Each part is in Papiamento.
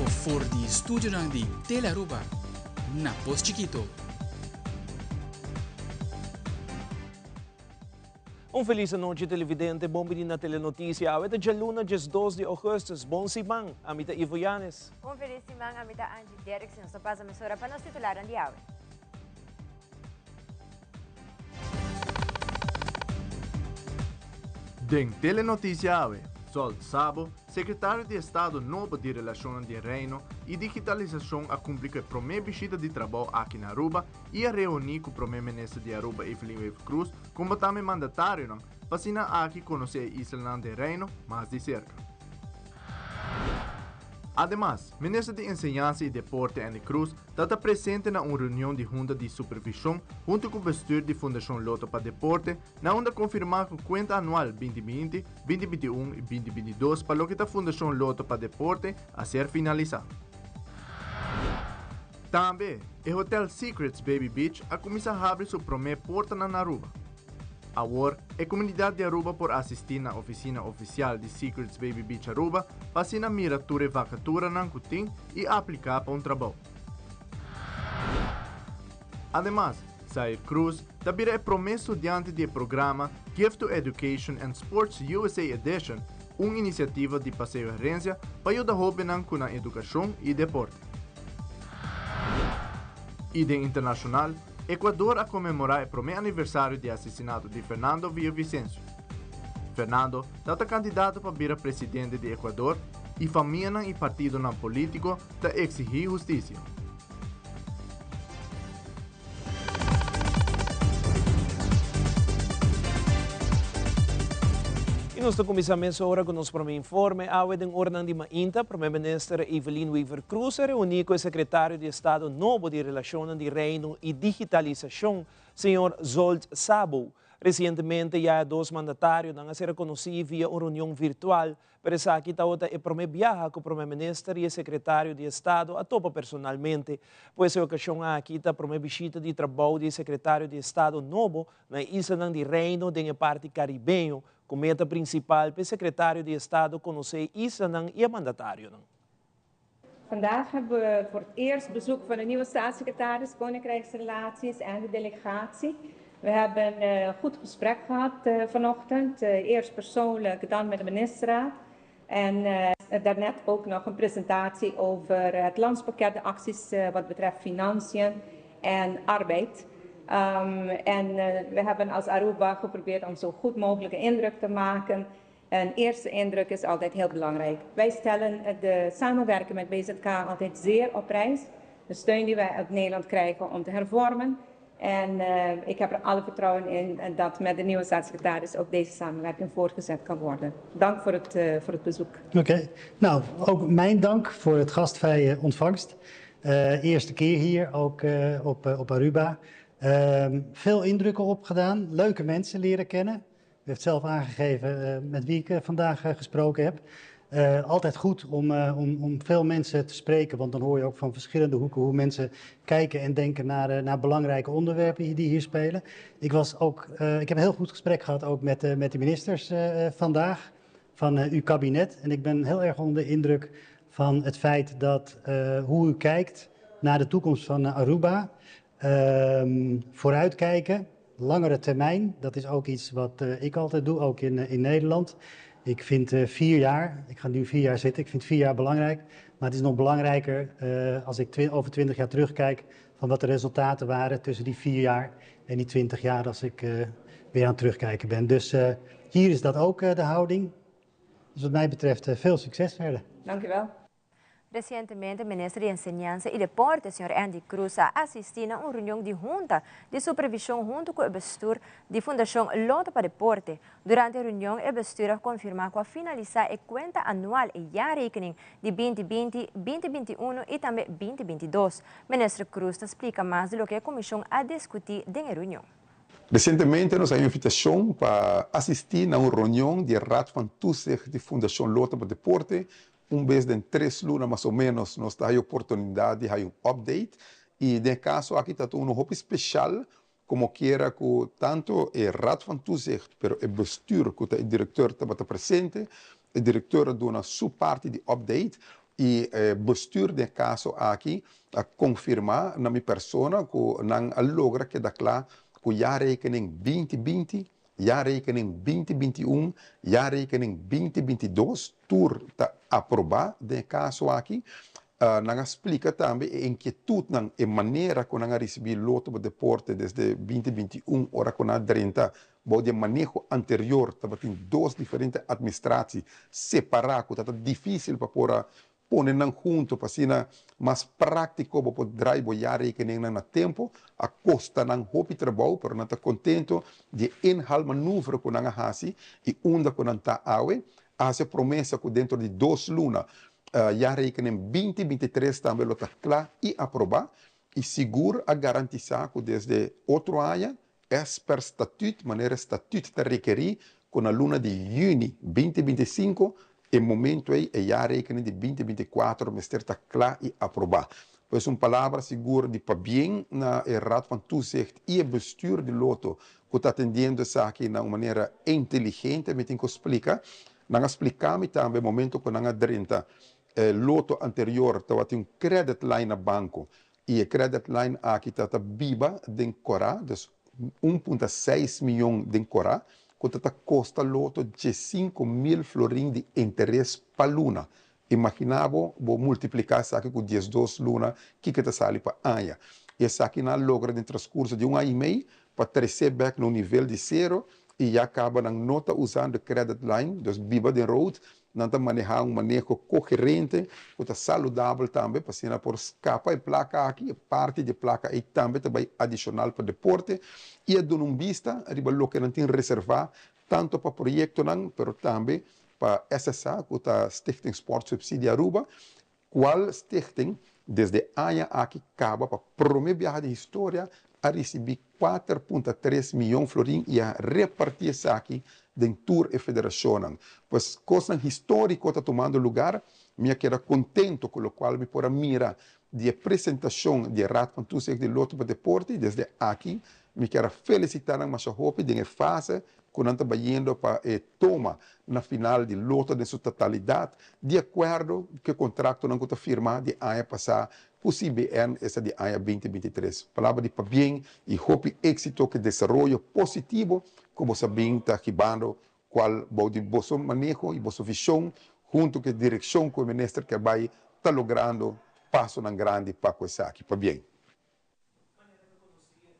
for di studionan di Telearuba na Pos Chikito. Un felis anochi televidente, bon bini na Telenoticia. Awe ta djaluna 12 di augustus. Bon siman, ami ta Ivo Yanes. Un felis siman, ami ta Angie Derricks y nos ta pasa mesora pa nos titularnan di awe. Den Telenoticia awe, Zsolt Szabo, Secretario di Estado nobo di Relacionnan den Reino y Digitalisacion a cumpli cu e prome bishita di trabou aki na Aruba y a reuni cu Prome Minister di Aruba Evelyn Wever-Croes como tambe mandatarionan pa asina aki conoce e islanan den Reino mas di cerca. Ademas, Minister di Enseñansa y Deporte Endy Croes ta ta presente na un reunion di Hunta di Supervision hunto cu bestuur di Fundacion Lotto pa Deporte na unda confirma cu cuenta anual 2020, 2021 y 2022 pa loke ta Fundacion Lotto pa Deporte a ser finalisa. Tambe, e hotel Secrets Baby Beach a cuminsa habri su prome portanan na Aruba. Awor, e comunidad di Aruba por asisti na oficina oficial di Secrets Baby Beach Aruba pa asina mira tur e vacaturanan cu tin y aplica pa un trabou. Ademas, Zair Cruz ta bira e prome studiante di e programa Gift to Education and Sports USA Edition, un iniciativa di Paseo Herencia pa yuda hobennan cu nan educacion y deporte. Y den internacional, Ecuador a conmemora e prome aniversario di asesinato di Fernando Villavicencio. Fernando tata candidato pa bira presidente di Ecuador y famianan y partidonan politico ta exigi husticia. Y nos ta cuminsa mesora cu nos prome informe. Awe den oranan di mainta, Prome Minister Evelyn Wever-Croes a reuni cu e Secretario di Estado nobo di Relacionnan di Reino y Digitalisacion, señor Zsolt Szabo. Recientemente ya e dos mandatarionan a ser conoci via un reunion virtual. Pero esaki tabata e prome biaha cu Prome Minister y e Secretario di Estado a topa personalmente. Pues e ocasion aki ta prome bishita di trabou di e Secretario di Estado nobo na e islanan di Reino den e parti Caribeño, cu meta principal p'e Secretario di Estado conoce e islanan y e mandatarionan. Vandaag hebben we voor het eerst bezoek van de nieuwe staatssecretaris Koninkrijksrelaties en de delegatie. We hebben een goed gesprek gehad vanochtend. Eerst persoonlijk, dan met de ministerraad. En daarnet ook nog een presentatie over het landspakket, de acties wat betreft financiën en arbeid. En we hebben als Aruba geprobeerd om zo goed mogelijk een indruk te maken. Een eerste indruk is altijd heel belangrijk. Wij stellen de samenwerking met BZK altijd zeer op prijs. De steun die wij uit Nederland krijgen om te hervormen. En ik heb er alle vertrouwen in dat met de nieuwe staatssecretaris ook deze samenwerking voortgezet kan worden. Dank voor het bezoek. Oké, nou ook mijn dank voor het gastvrije ontvangst. Eerste keer hier ook op Aruba. Veel indrukken opgedaan, leuke mensen leren kennen. U heeft zelf aangegeven met wie ik vandaag gesproken heb. Altijd goed om veel mensen te spreken, want dan hoor je ook van verschillende hoeken hoe mensen kijken en denken naar belangrijke onderwerpen die hier spelen. Ik heb een heel goed gesprek gehad ook met de ministers vandaag van uw kabinet. En ik ben heel erg onder de indruk van het feit dat hoe u kijkt naar de toekomst van Aruba. Vooruitkijken, langere termijn, dat is ook iets wat ik altijd doe, ook in Nederland. Ik vind 4 jaar, ik ga nu 4 jaar zitten, ik vind 4 jaar belangrijk. Maar het is nog belangrijker als ik over 20 jaar terugkijk van wat de resultaten waren tussen die 4 jaar en die 20 jaar als ik weer aan het terugkijken ben. Dus hier is dat ook de houding. Dus wat mij betreft veel succes verder. Dank u wel. Recientemente, minister di Enseñansa y Deporte, señor Endy Croes, a asisti na un reunion di Hunta di Supervision hunto cu e bestuur di Fundacion Lotto pa Deporte. Durante e reunion, e bestuur a confirma cu a finalisa e cuenta anual e jaarrekening di 2020, 2021 y tambe 2022. Minister Croes ta splica mas di loke e comision a discuti den e reunion. Recientemente nos a haya invitacion pa asisti na un reunion di e Raad van Toezicht di Fundacion Lotto pa Deporte. Un bes den 3 luna mas o menos nos ta haya oportunidad di haya un update y den e caso aki ta uno hopi special como kiera cu tanto e Raad van Toezicht pero e bestuur cu ta e directeur tabata presente. E directeur a duna su parti di update. Y e bestuur den e caso aki a confirma na mi persona cu nan a logra keda cla cu jaarrekening 2020, jaarrekening 2021, jaarrekening 2022 tur ta aproba den e caso aki. Nan a splica tambe e inquietudnan, e manera cu nan a ricibi Lotto pa Deporte desde 2021 ora cu nan a drenta bou di e maneho anterior tabatin dos diferente administratie separa cu ta dificil pa por a pone nan hunto pa asina mas practico bo por draai bo jaarrekeningnan na tempo. A costa nan hopi trabou, pero nan ta contento di e inhaalmanoeuvre cu nan a haci y unda cu nan ta awe. A haci e promesa cu dentro di dos luna jaarrekening 2023 tambe lo ta cla y aproba y sigur a garantisa cu desde otro aña Es per statuut, manera e statuut ta rekerí ku na luna di yüni 2025, e momentu ei e jaarrekening di 2024 mester ta kla i aprobá. Pues un palabra sigur di pabien na e Raad van Toezicht i e bestuur di Lotto ku ta atendiendo esaki na un manera inteligente, mi tin ku splika. Nan a splika mi tambe momento ku nan a drenta e Lotto anterior tabatin un credit line na banko I e credit line aki ta ta biba den Corá, dus 1.6 miyon den Corá, cu ta ta costa Lotto 15.000 florin di interes pa luna. Imagina bo, bo multiplica esaki cu 12 luna, kico ta sali pa aña. I esaki nan a logra den transcurso di un aña y mei pa trece bek na un nivel di cero y ya caba nan no ta usando e credit line, dus biba den rood, Nan ta manehá un maneho koherente ku ta saludabel tambe pa asina por skapa e plaka aki, e parti di e plaka ei tambe ta bai adishonal pa deporte i a duna un bista riba loke nan tin reservá tantu pa proyektonan pero tambe pa SSA ku ta Stichting Sportsubsidie Aruba Cual stichting desde aña aki caba pa prome biaha di historia a ricibi 4.3 miyon florin y a reparti esaki den tur e federacionnan. Pues cosnan historico ta tumando lugar, mi a keda contento cu locual mi por a mira di e presentacion di e Raad van Toezicht di Lotto pa Deporte y desde aki mi kier a felicita nan masha hopi den e fase ku nan ta bayendo pa e toma na final di Lotto den su totalidat, di akuerdo ku e kontraktonan ku ta firmá di aña pasá ku CBN, esta di aña 2023. Palabra di pabien i hopi éksito ku e desaroyo positivo ku boso a bin ta hibando, kual bou di boso maneho i boso vishon huntu ku e direkshon ku e minister ke bai ta logrando pasonan grandi pa ku esaki. Pabien.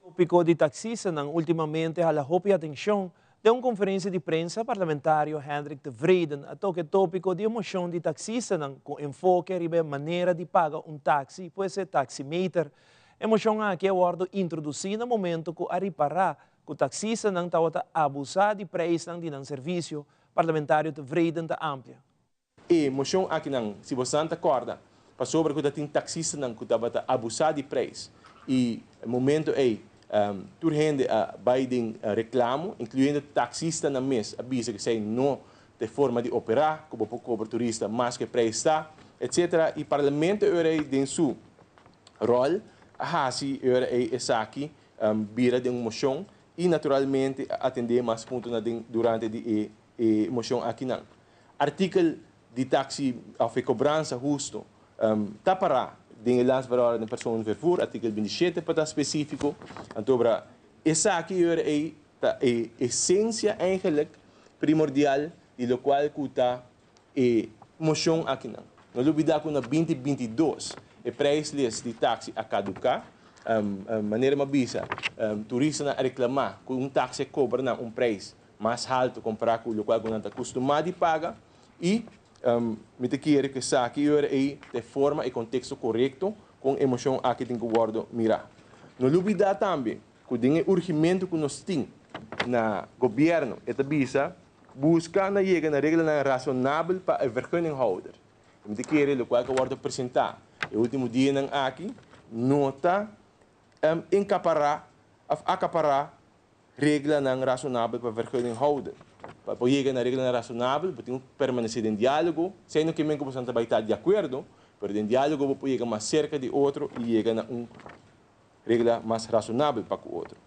Tópiko di taksistanan últimamente hala hopi atenshon. Den un konferensia di prensa, parlamentario Hendrik Tevreden a toka e tópiko di e moshon di taksistanan ku enfoke riba e manera di paga un taksi, pues e taximeter. E moshon aki a wòrdu introdusí na momento ku a ripará ku taksistanan tabata abusá di preisnan di nan servisio, parlamentario Tevreden ta amplia. E mocion akinan, si bosan ta corda, pasobra cu ta tin taxistanan cu tabata abusa di prijs y e momento ey tur hende a bay den reclamo, incluyendo taxistanan mes a bisa cu esey no ta e forma di opera, cu bo por cobra turista mas cu e prijs ta, etc. Y Parlamento e ora ey den su rol a haci e ora ey esaki bira den un mocion y naturalmente a atende mas puntonan den durante di e mocion akinan. Artikel di taxi of e cobransa husto ta para den e Landsverordening Personenvervoer, artikel 27 pa ta specifico. Antobra esaki ora ey ta e esencia eigenlijk primordial di locual cu ta e mocion akinan. No lubida cu na 2022 e prijslist di taxi a caduca. Manera mi a bisa, turistanan a reclama cu un taxi a cobra nan un prijs mas haltu kompará ku lokual ku nan ta kustumá di paga i mi ta kere ku esaki e ora ei ta e forma e konteksto korekto kon e moshon aki tin ku wòrdu mirá. No lubidá tambe ku den e urgimentu ku nos tin na gobièrnu e ta bisa buska na yega na reglanan rasonabel pa e vergunninghouder. I mi ta kere lokual ku a wòrdu presentá e último dianan aki no ta enkapará òf akapará Reglanan rasonabel pa vergunninghouder. Pa por yega na reglanan rasonabel, bo tin ku permanesé den diálogo. Esei no ke men ku boso ta bai ta di akuerdo, pero den diálogo bo por yega mas serka di otro i yega na un regla mas rasonabel pa ku otro.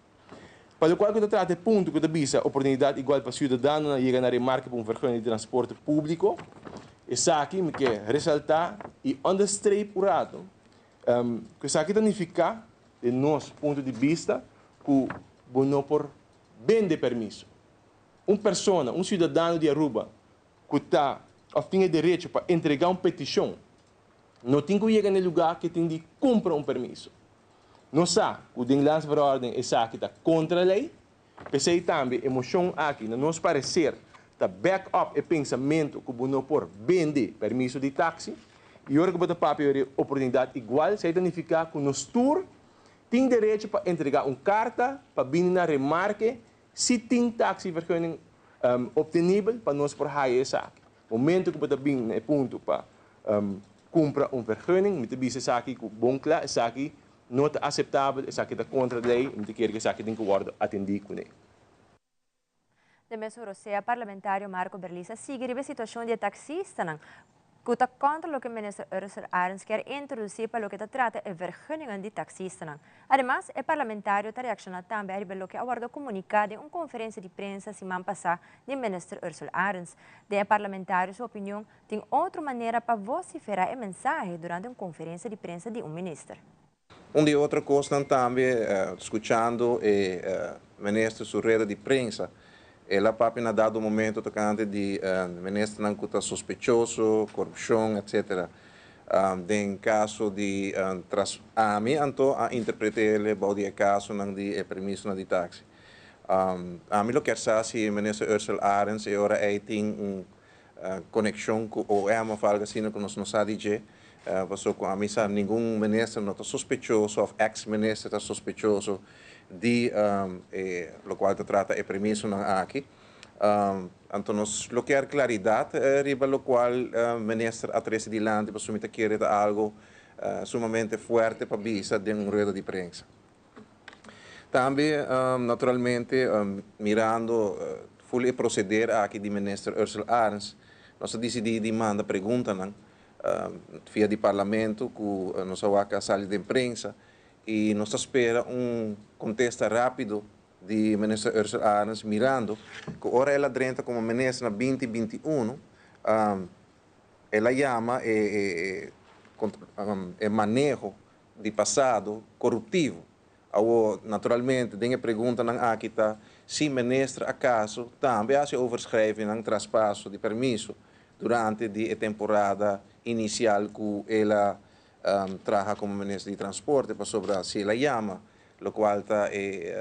Pa lokual ku ta trata e punto ku ta bisa oportunidat igual pa siudadanonan yega na remarke pa un vergunning di transporte públiko. Esaki mi ke resaltá i onderstreep un ratu, ku esaki ta nifiká, den nos punto di bista, ku bo no por bende permiso. Un persona, un siudadano di Aruba ku ta òf tin e derecho pa entregá un petishon, no tin ku yega na e lugá ku e tin di kumpra un permiso. Nos sa ku den Landsverordening esaki ta kontra lei. P'esei tambe e moshon aki, na nos pareser, ta back up e pensamentu ku bo no por bende permiso di taksi. I ora ku bo ta papia di oportunidat igual, esei ta nifiká ku nos tur tin derecho pa entregá un karta pa bini na remarke si tin taksivergunning optenibel pa nos por haya esaki. Momento ku bo ta bin na e punto pa kumpra un vergunning, mi ta bisa esaki ku bon kla, esaki no ta aseptabel, esaki ta kontra lei, mi ta kere ku esaki tin ku wòrdu atendí kuné. Den mesun rosea, parlamentario Marco Berlis a sigui riba e situashon di e taksistanan ku ta kontra loke minister Ursell Arends kier introdusí pa loke ta trata e vergunningen di taksistanan. Ademas, e parlamentario ta reakshoná tambe ariba loke a wòrdu komuniká den un konferensia di prensa siman pasá di minister Ursell Arends. Den e parlamentario su opinion, tin otro manera pa vosiferá e mensahe durante un konferensia di prensa di un minister. Un di otro kosnan tambe, skuchando e minister su rueda di prensa, el a papia na dado momento tokante di ministernan ku ta sospechoso, korupshon, etcetera. Den kaso di tras ami anto a interpret'el bou di e kasonan di e permisonan di taksi. Ami lo kier sa si minister Ursell Arends e ora ei tin un konekshon ku OM òf algu asina ku nos no sa di dje, pasobra ku ami sa ningun minister no ta sospechoso òf eks minister ta sospechoso di e lokual ta trata e permisonan aki. Anto nos lo kier klaridat riba lokual minister a trese dilanti pasobra mi ta kere ta algu sumamente fuerte pa bisa den un rueda di prensa. Tambe, naturalmente, mirando ful e proceder aki di Minister Ursell Arends, nos a dicidi di manda preguntanan via di Parlamento cu nos a wak a sali den prensa y nos ta spera un contesta rapido di Minister Ursell Arends mirando cu ora el a drenta como Minister na 2021, el a yama e maneho di pasado koruptivo. Awor, naturalmente, den e preguntanan aki ta si minister akaso tambe a hasi overschrijvingnan, traspaso di permiso, durante di e temporada inisial ku el a traha komo minister di transporte, pasobra si el a yama lokual ta e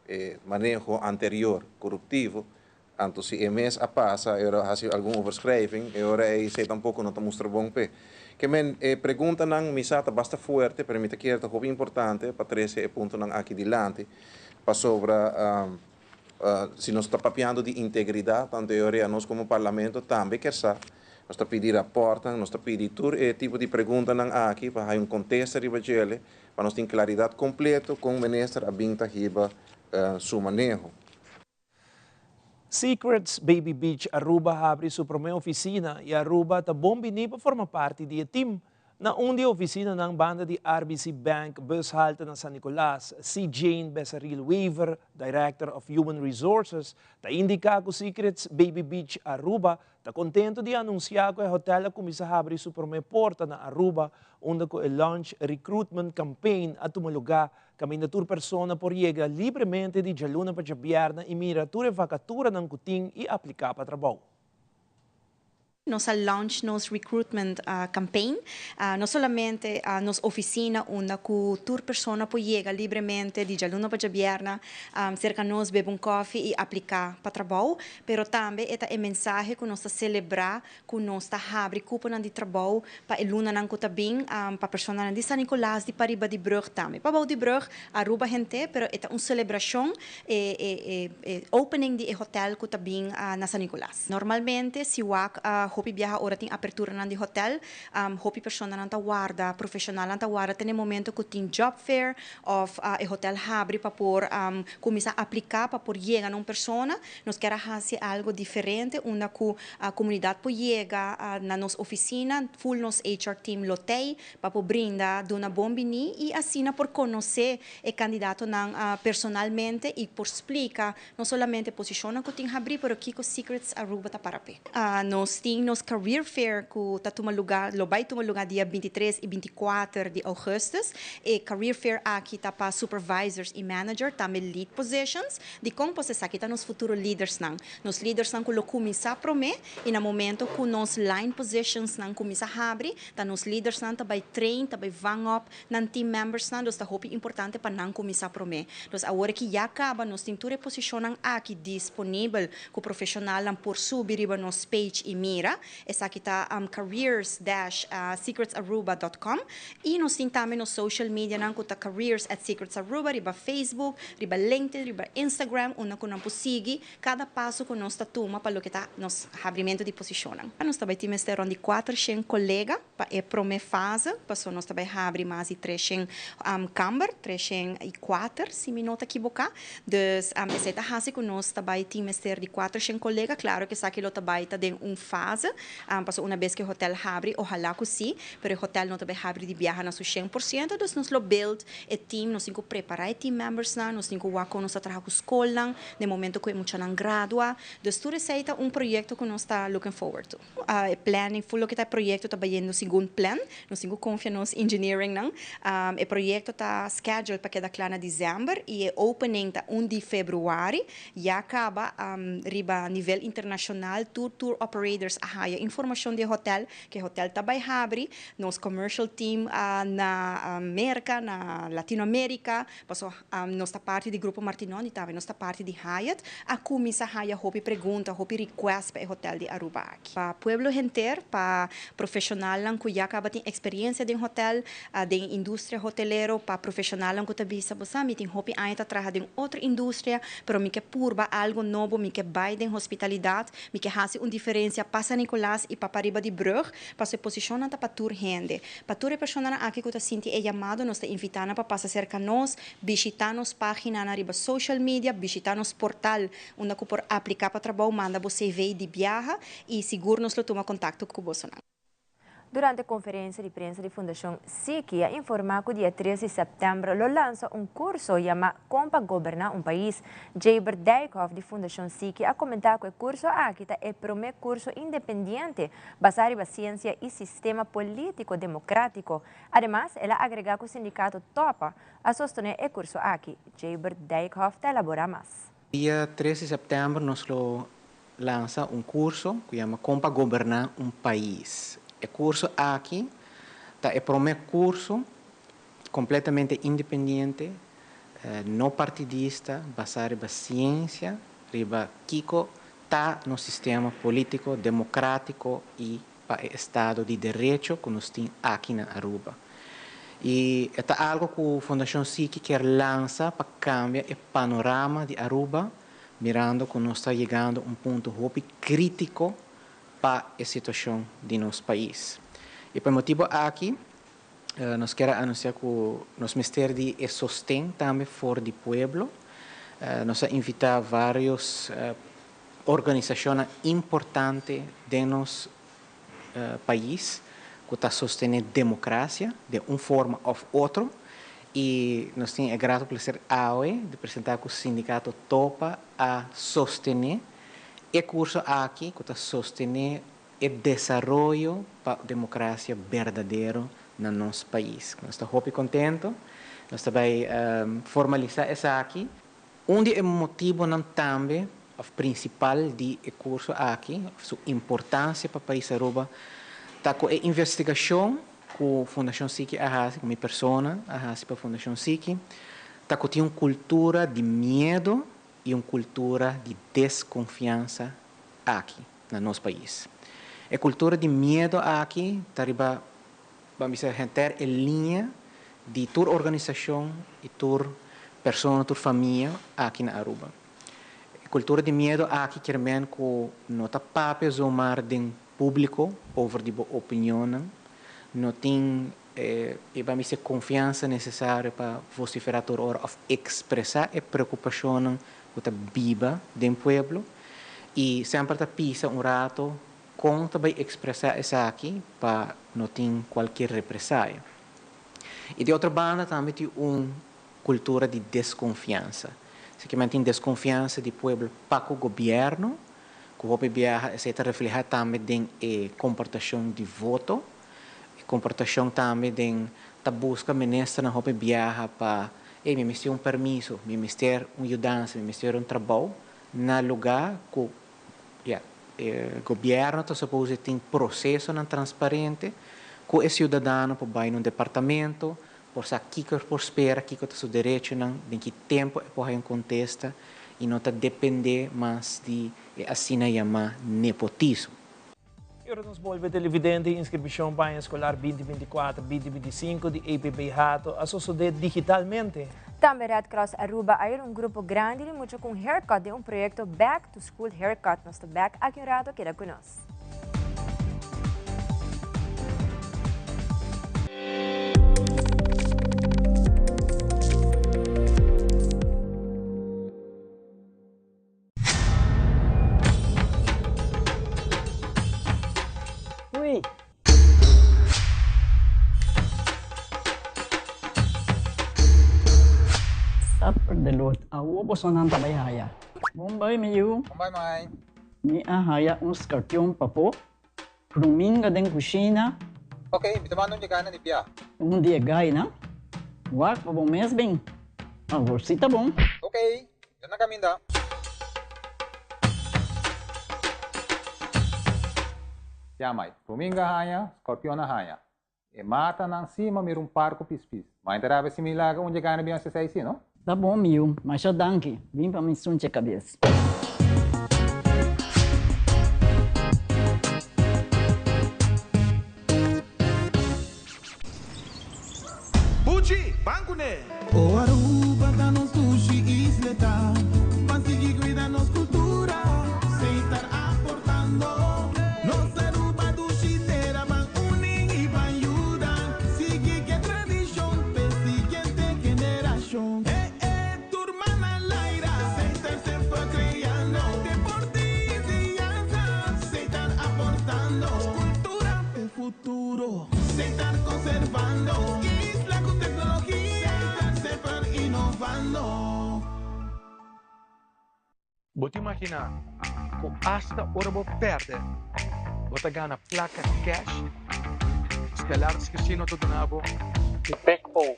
e maneho anterior koruptivo, anto si e mes a pasa e ora hasi algun overschrijving, e ora ei esei tampoko no ta mustra bon p'e. Ke men e preguntanan mi sa ta basta fuerte, pero mi ta kere ta hopi importante pa trese e puntonan aki dilanti, pasobra si nos ta papiando di integridat, anto e ora ei anos komo parlamento tambe kier sa. Nos ta pidi raportnan, nos ta pidi tur e tipo di preguntanan aki pa haya un kontesta riba djele, Pa nos tin claridad completo con minister a bin ta hiba su maneho. Secrets Baby Beach Aruba habri su prome oficina y Aruba ta bon bini pa forma parti di e team. Na un di e oficinanan banda di RBC Bank bushalte na San Nicolas, C. Jane Besaril Wever, Director of Human Resources, ta indica cu Secrets Baby Beach Aruba Ta contento di anuncia cu e hotel a cuminsa habri su prome porta na Aruba, unda cu e launch recruitment campaign a tuma luga, caminda tur persona por yega libremente di djaluna pa djabierna y mira tur e vacaturanan cu tin y aplica pa trabou. Nos a launch nos recruitment campaign, no solamente nos oficina unda cu tur persona por yega libremente di djaluna pa djabierna cerca nos bebe un koffie y aplica pa trabou, Pero tambe e ta e mensahe ku nos ta selebrá ku nos ta habri kuponan di trabou pa e lunanan ku ta bin, pa personanan di San Nicolas, di pariba di brug tambe. Pa bou di brug, Aruba henter, pero e ta un selebrashon, e e e opening di e hotel ku ta bin na San Nicolas. Normalmente si wak hopi biaha ora tin aperturanan di hotel, hopi personanan ta warda, profeshonalnan ta warda te na e momento ku tin job fair òf e hotel habri pa por kuminsá apliká pa por yega na un persona. Nos kier a hasi algo diferente unda ku komunidat por yega na nos ofisina, ful nos HR team lo tei pa por brinda duna bon bini i asina por konosé e kandidatonan personalmente i por splika no solamente posishonnan ku tin habrí pero kiko Secrets Aruba ta para p'e. Nos tin tin nos Career Fair ku ta tuma lugá, lo bai tuma lugá dia 23 i 24 di ougùstùs. E Career Fair aki ta pa supervisors i manager, tambe lead positions. Dikon? Pasobra esaki ta nos futuro leadersnan. Nos leadersnan ku lo kuminsá promé i na momento ku nos line positionsnan kuminsá habri, ta nos leadersnan ta bai train, ta bai vang op nan team membersnan, dus ta hopi importante pa nan kuminsá promé. Dus awor ki ya kaba nos tin tur e posishonnan aki disponibel ku profeshonalnan por subi riba nos page i mira. Esaki ta careers-secretsaruba.com i nos tin tambe nos social medianan ku ta careers@secretsaruba riba Facebook, riba LinkedIn, riba Instagram, unda ku nan por sigui kada paso ku nos ta tuma pa loke ta nos habrimentu di posishonnan. Nos ta bai tin mester rònt di 400 kolega pa e promé fase, pasobra nos ta bai habri mas di 300 kamber, 304 si mi no ta kiboká. Dus esei ta hasi ku nos ta bai tin mester di 400 kolega. Klaro ku esaki lo ta bai ta den un fase, pasobra una bes ku e hotèl habri, ohalá ku sí, pero e hotèl no ta bai habri di biaha na su 100%, dus nos lo build e team, nos tin ku prepará e team membersnan, nos tin ku wak kon nos ta traha ku skolnan den momento ku e muchanan gradua. Dus tur esei ta un proyekto ku nos ta looking forward to. E planning, full loke ta e proyekto ta bayendo segun plan. Nos tin ku konfia nos engineeringnan. E proyekto ta scheduled pa keda kla na desèmber i e opening ta 1 di febrüari. Ya kaba riba nivel internashonal tur tour operators a haya informashon di e hotèl, ku e hotèl ta bai habri. Nos commercial team na Merka, na Latinoamérika, paso nos ta parti di Grupo Martinoni tambe, nos ta parti di Hyatt, a kuminsá haya hopi pregunta, hopi request pa e hotèl di Aruba aki. Pa pueblo henter, pa profeshonalnan ku ya kaba tin eksperensia den hotèl, den industria hotelero, pa profeshonalnan ku ta bisa, bo sa, mi tin hopi aña ta traha den otro industria, pero mi ke purba algu nobo, mi ke bai den hospitalidat, mi ke hasi un diferensia pa San Nicolas i pa pariba di brùg, pasobra e posishonnan ta pa tur hende. Pa tur e personanan aki ku ta sinti e yamado, nos ta invitá nan pa pasa serka nos, bishitá nos páginanan riba social media, bishitá nos portal unda ku por apliká pa trabou, manda bo CV di biaha i sigur nos lo tuma kontakto ku bosonan. Durante konferensia di prensa di Fundashon Siki a informá ku dia 3 di sèptèmber lo lansa un kurso yamá Kon pa Goberná un Pais. Jabert Dijkhoff di Fundashon Siki a komentá ku e kurso aki ta e promé kurso independiente basá riba siensia i sistema polítiko demokrátiko. Ademas, el a agregá ku sindikato Topa a sostené e kurso aki. Jabert Dijkhoff ta elaborá mas. Dia 3 di sèptèmber nos lo lansa un kurso ku yama Kon pa Goberná un Pais. E kurso aki ta e promé kurso kompletamente independiente, no partidista, basá riba siensia, riba kiko ta nos sistema polítiko demokrátiko i pa e estado di derecho ku nos tin aki na Aruba. I e ta algu ku Fundashon Siki kier lansa pa kambia e panorama di Aruba, mirando ku nos ta yegando un punto hopi krítiko pa e situashon di nos pais. I pa e motibu aki nos kier a anunsiá ku nos mester di e sosten tambe for di pueblo. Nos a invitá vários organisashonnan importante den nos pais ku ta sostené demokrasia den un forma òf otro i nos tin e grato plaser awe di presentá ku Sindikato Topa a sostené e kurso aki ku ta sostené e desaroyo pa demokrasia berdadero na nos pais. Nos ta hopi kontento, nos ta bai formalisá esaki. Un di e motibonan tambe òf prinsipal di e kurso aki, òf su importansia pa pais Aruba, ta ku e investigashon ku Fundashon Siki a hasi, ku mi persona a hasi pa Fundashon Siki, ta ku tin un kultura di miedu i un kultura di deskonfiansa aki na nos pais. E kultura di miedu aki ta riba, ban bisa, henter e liña di tur organisashon i tur persona, tur famia aki na Aruba. E kultura di miedu aki kier men ku no ta papia zomaar den públiko over di bo opinionnan, no tin e ban bisa e konfiansa nesesario pa vosiferá tur ora òf ekspresá e preokupashonnan ku ta biba den pueblo i semper ta pisa un rato kon ta bai ekspresá esaki pa no tin kualkier represaya. I di otro banda tambe tin un kultura di deskonfiansa. Así ke men tin deskonfiansa di pueblo pa ku gobièrnu. Ku hopi biaha esei ta reflehá tambe den e komportashon di voto, e komportashon tambe den ta buska ministernan hopi biaha pa, ey mi mester un permiso, mi mester un yudansa, mi mester un trabou, na lugá ku ya e gobièrnu ta supose tin prosesonan transparente ku e siudadano por bai na un departamento, por sa kiko e por spera, kiko ta su derechonan, den ki tempu e por haya un kontesta i no ta dependé mas di e asina yamá nepotismo. I ora nos bolbe televidente, inskripshon pa aña eskolar 2024, 2025 di EPB Hato a sosodé digitalmente. Tambe Red Cross Aruba a yuda un grupo grandi di mucha ku un haircut den un proyekto Back to School Haircut. Nos ta bek aki un rato, keda ku nos. Ui. Suffer the Lord. Awo bosonan ta bai haya. Bon bai mi yu. Bon bai mai. Mi a haya un skarpion papo. Pruminga den kushina. Ok, mi ta manda un di e gainan di pia. Un di e gainan? Wak pa bo mes bin. Awor si ta bon. Ok, mi ta na kaminda. Ya mai, pruminga haña, skorpion a haña. E matanan si ma mira un par ku pispis. Ma e ta rabia si mi laga un dje gana bin hasi esei si, no? Ta bon mi yu, masha danki. Bin pa mi sunche kabes. Buchi, ban kuné! O Aruba ta nos dushi isleta, ban sigui cuida nos cultura, Setar aportando. Nos Aruba dushi tera, ban uni y ban yuda, sigui ke tradicion p'e siguiente generacion. E e tur man al aire, Setar semper creando, deporte y enseñanza, Setar aportando, cultura p'e futuro. Setar conservando isla cu tecnologia, Setar semper innovando. Bo ta imaginá ku asta ora bo pèrdè, bo ta gana plaka kèsh? Stellaris Casino ta duna bo e Big O.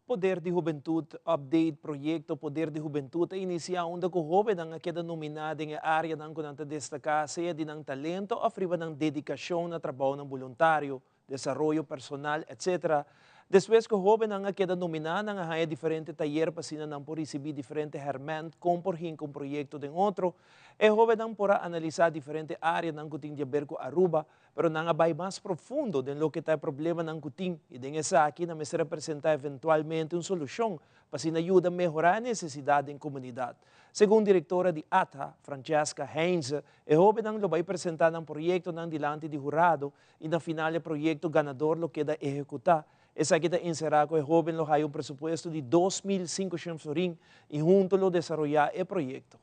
Poder di Hubentud Update Proyecto Poder di Hubentud a inicia unda cu hobennan a keda nomina den e areanan cu nan ta destaca sea di nan talento of riba nan dedicacion na trabaonan boluntario, desaroyo personal, etc. Despues cu hobennan a keda nomina nan a haya diferente tayer pa asina nan por ricibi diferente herment con por hinca un proyecto den otro. E hobennan por a analisa diferente areanan cu tin di haber cu Aruba, Pero nan a bai mas profundo den loke ta e problemanan ku tin i den esaki nan mester a presentá eventualmente un solushon pa asina yuda mehorá e nesesidat den komunidat. Segun direktora di ATHA, Francesca Heinze, e hóbennan lo bai presentá nan proyektonan dilanti di hurado i na final e proyekto ganador lo keda ehekutá. Esaki ta enserá ku e hóben lo haya un presupuesto di 2500 florin i hunto lo desaroyá e proyekto.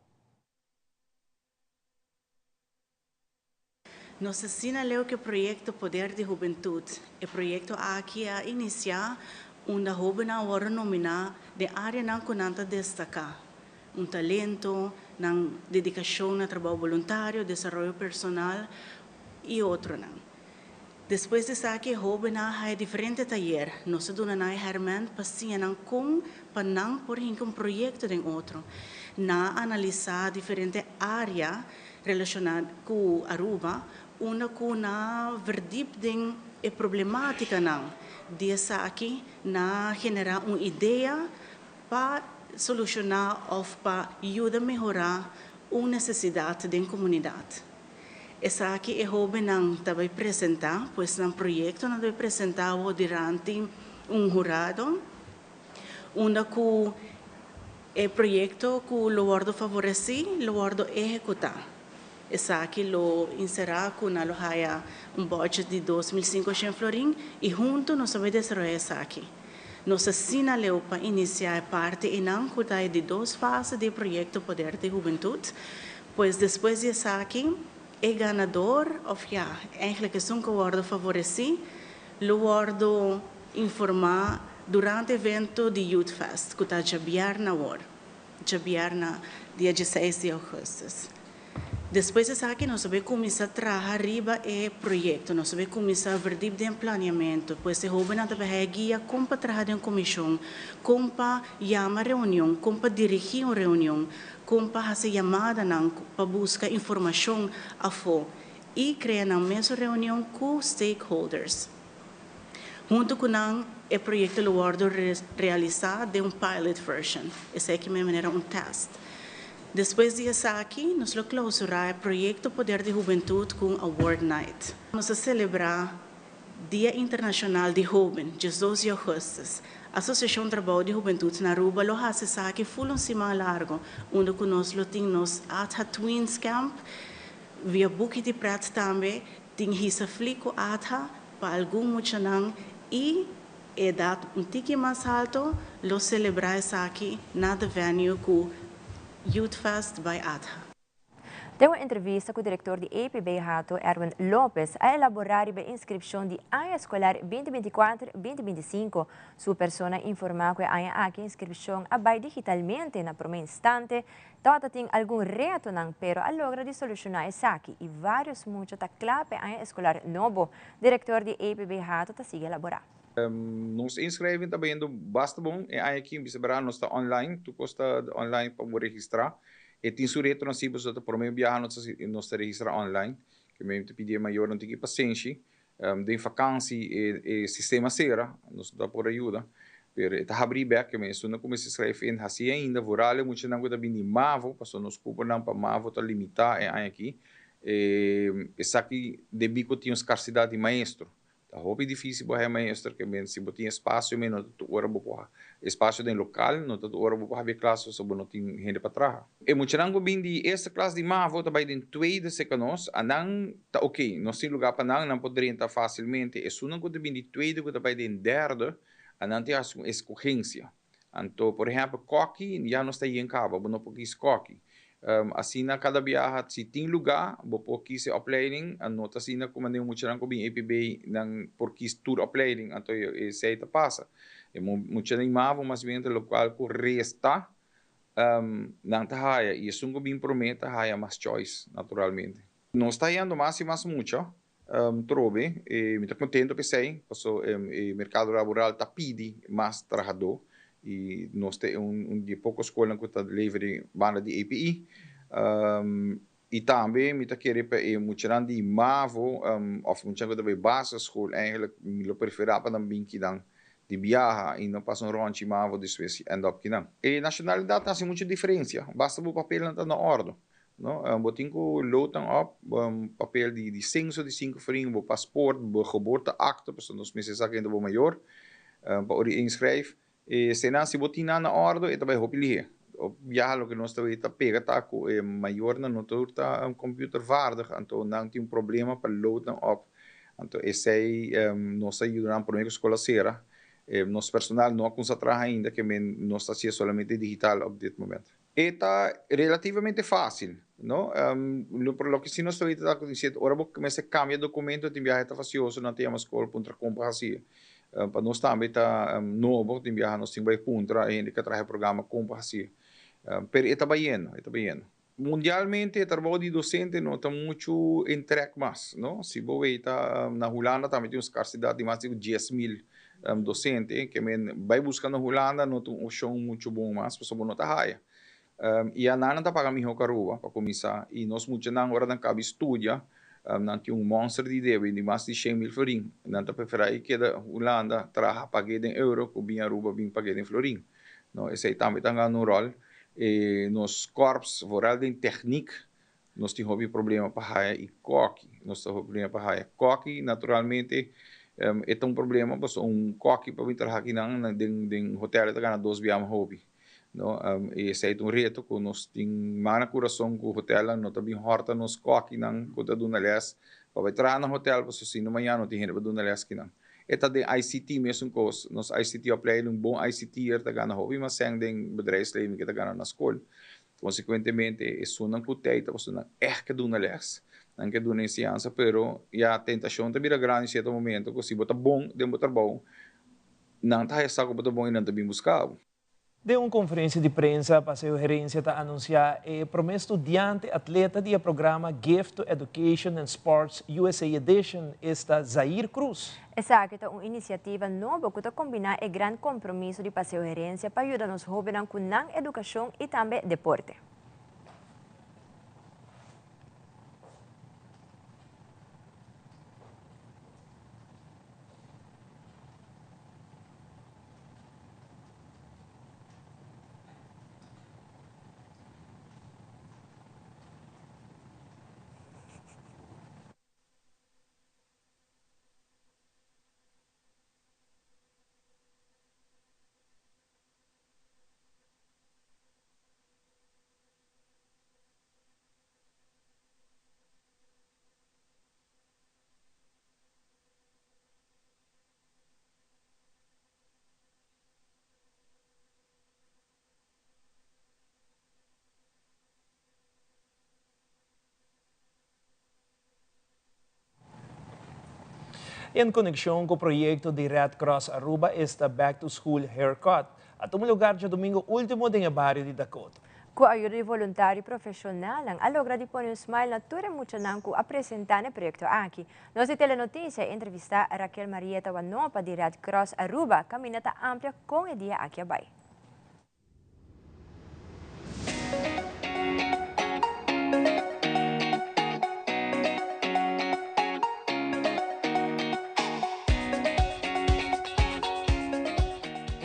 Nos asina leu ku e proyekto Poder di Hubentut. E proyekto aki a inisiá unda hóbennan a wòrdu nominá den áreanan ku nan ta destaká, un talento, nan dedikashon na trabou boluntario, desaroyo personal i otronan. Despues di esaki e hóbennan a haya diferente tayer. Nos a duna nan e hèrmènt pa siña nan kon pa nan por hinka un proyekto den otro. Nan a analisá diferente área Relashoná ku Aruba, unda ku na verdiep den e problemátikanan di esaki na generá un idea pa solushoná òf pa yuda mehorá un nesesidat den komunidat. Esaki e hóbennan ta bai presentá, pues nan proyektonan ta bai presentá awor diranti un hurado, unda ku E proyekto ku lo wòrdu favoresí lo wòrdu ehekutá. Esaki lo inserá ku nan lo haya un bòdjet di 2500 florin i huntu nos ta bai desaroyá esaki. Nos ta asina leu pa inisiá e parti einan ku ta e di dos fase di e proyekto Poder di Hubentut. Pues despues di esaki e ganador òf ya, eigentlik esun ku wòrdu favoresí lo wòrdu. informa durante evento di Youth Fest cu ta djabièrnè awor, djabièrnè dia dieseis di augustus. Despues di esaki nos a bay cuminsa traha riba e proyecto, nos a bay cuminsa verdiep den planeamento, pues e hobennan ta bay haya guia con pa traha den comision, con pa yama reunion, con pa dirigi un reunion, con pa haci yamadanan pa busca informacion afo y crea nan mesun reunion cu stakeholders. Hunto cu nan e proyecto lo wordo realisa den un pilot version, esaki mi manera un test. Despues di esaki nos lo clausura e proyecto Poder di Hubentud cu un award night. Nos a celebra Dia Internacional di Hoben, 12 di augustus. Asociacion Trabou di Hubentud na Aruba lo haci esaki full un siman largo, unda cu nos lo tin nos ATHA Tweens Camp, via Buki di Pret tambe tin hisa fli cu ATHA pa algun muchanan y edad un tiki mas halto lo celebra esaki na The Venue cu Youth Fest by ATHA. Den un entrevista cu director di EPB Hato, Erwin Lopez, a elabora riba inscripcion di aña escolar 2024-2025. Su persona a informa cu e aña aki inscripcion a bay digitalmente na prome instante, Tabata tin algun retonan pero a logra di soluciona esaki y varios mucha ta cla p'e aña escolar nobo, director di EPB Hato ta sigui elabora. Nos inschrijving ta bayendo basta bon. E aña aki bisa bera nos ta online, tur cos ta online pa bo registra. E tin su retonan si pasobra ta prome biaha nos ta nos ta registra online. Ke mi ta pidi e mayornan tin ki pasenshi. Den vakansi e sistema sera, nos no ta por ayuda, pero e ta habri bek, ke men esun nan kuminsá skrijf in hasi ainda, vooral e muchanan ku ta bini mavo, pasobra nos kuponan pa mavo ta limitá e aña aki, esaki debí ku tin un skarsidat di maestro. Ta hopi difísil bo haña maestro, ke men si bo tin espasio men no ta tur ora bo por espasio den lokal, no ta tur ora bo por habri klas pasobra bo no tin hende pa traha. E muchanan ku bin di eerste klas di mavo ta bai den tweede serka nos, anan Ta ok, nos tin lugá pa nan, nan por drenta fásilmente. Esunnan ku ta bin di tweede ku ta bai den derde, nan tin hasi un eskogensia. Anto, por ehèmpel, kòki ya nos ta yen kaba, bo no por kis kòki. Asina kada biaha si tin lugá, bo por kis e opleiding. No ta asina ku manera muchanan ku bin EPB nan por kis tur opleiding, anto esei ta pasa. E muchanan di mavo mas bien ta lokual ku resta nan ta haya i esun ku bin promé ta haya mas choice, naturalmente. Nos ta hayando mas y mas mucha trobe y mi ta contento p'esey paso e mercado laboral ta pidi mas trahador y nos ta un di e poco scolnan cu ta lever di banda di APE y tambe mi ta kere pa e muchanan di mavo of muchanan cu ta bay basisschool eigenlijk mi lo prefera pa nan bin kinan di biaha y no pasa un ronchi mavo despues y end up kinan. E nacionalidad ta haci mucho diferencia basta bo papelnan ta na ordo. No, bo tin ku load nan op, papel di di censo di sinku florin, bo paspoort, bo geboorteakte, pasobra nos mester sa ken ta bo mayor, pa ora di inschrijf. E eseinan si bo tin nan na ordo e ta bai hopi lihé. Op biaha loke nos ta wei ta pega ta ku e mayornan no tur ta computervaardig, anto nan tin un problema pa load nan op. Anto esei nos ta yuda nan prome ku skola sera. Nos personal no a kumsa traha ainda ke men nos ta hasié solamente digital op dit moment. E ta relativamente fácil, no? Lo loke si nos ta weta ta ku si ora bo mester kambia dokumento tin biaha e ta fasioso, nan ta yama skol puntra kon pa hasié. Pa nos tambe ta nobo, tin biaha nos tin bai puntra e hende ku a traha e programa kon pa hasié. Pero e ta bayendo, e ta bayendo. Mundialmente e trabou di dosente no ta muchu in trek mas, no? Si bo weta na Hulanda tambe tin un skarsidat di mas di 10,000 docente ke men bai buska na Hulanda no ta un opcion mucho bon mas pasobra bo no ta haya. Y anan nan ta paga miho cu Aruba pa cuminsa y nos muchanan ora nan cabi studia nan tin un monster di debe di mas di 100,000 florin. Nan ta prefera y keda Hulanda traha pag'e den euro cu bin Aruba bin pag'e den florin. No, esey tambe ta gana un rol. E nos korps vooral den techniek Nos tin hopi problema pa haya i koki. Nos ta hopi problema pa haya koki. Naturalmente e ta un problema pasobra un koki pa bin traha akinan den den hotel e ta gana dos biaha mas hopi. No, i esei ta un reto ku nos tin man na kurason ku hotelnan no ta bin hòrta nos kokinan ku ta duna lès pa bai traha na hotel pasobra si no mañana no tin hende pa duna lès akinan. E ta den ICT mesun kos. Nos ICT opleiding, un bon ICT'er ta gana hopi mas sèn den bedrijfsleven ke ta gana na skol. Konsekuentemente, esunnan ku tei ta pasobra nan ègt ke duna lès, nan ke duna enseñansa, pero ya tentashon ta bira grandi sierto momento ku si bo ta bon den bo trabou, Nan ta haya sa ku bo ta bon i nan ta bin buska bo. Den un konferensia di prensa, Paseo Herencia ta anunsiá e promé studiante atleta di e programa Gift to Education and Sports USA Edition, esta Zair Cruz. Esaki ta un inisiativa nobo ku ta kombiná e gran kompromiso di Paseo Herencia pa yuda nos hóbennan ku nan edukashon i tambe deporte. En konekshon ku proyekto di Red Cross Aruba esta Back to School Haircut a tuma lugar djadumingu último den e bario di Dakota. Ku ayuda di voluntario profeshonalnan a logra di pone un smile na tur e muchanan ku a presentá na e proyekto aki. Nos di Telenoticia a entrevistá Raquel Marieta Wanopa di Red Cross Aruba kaminda ta amplia kon e dia aki a bai.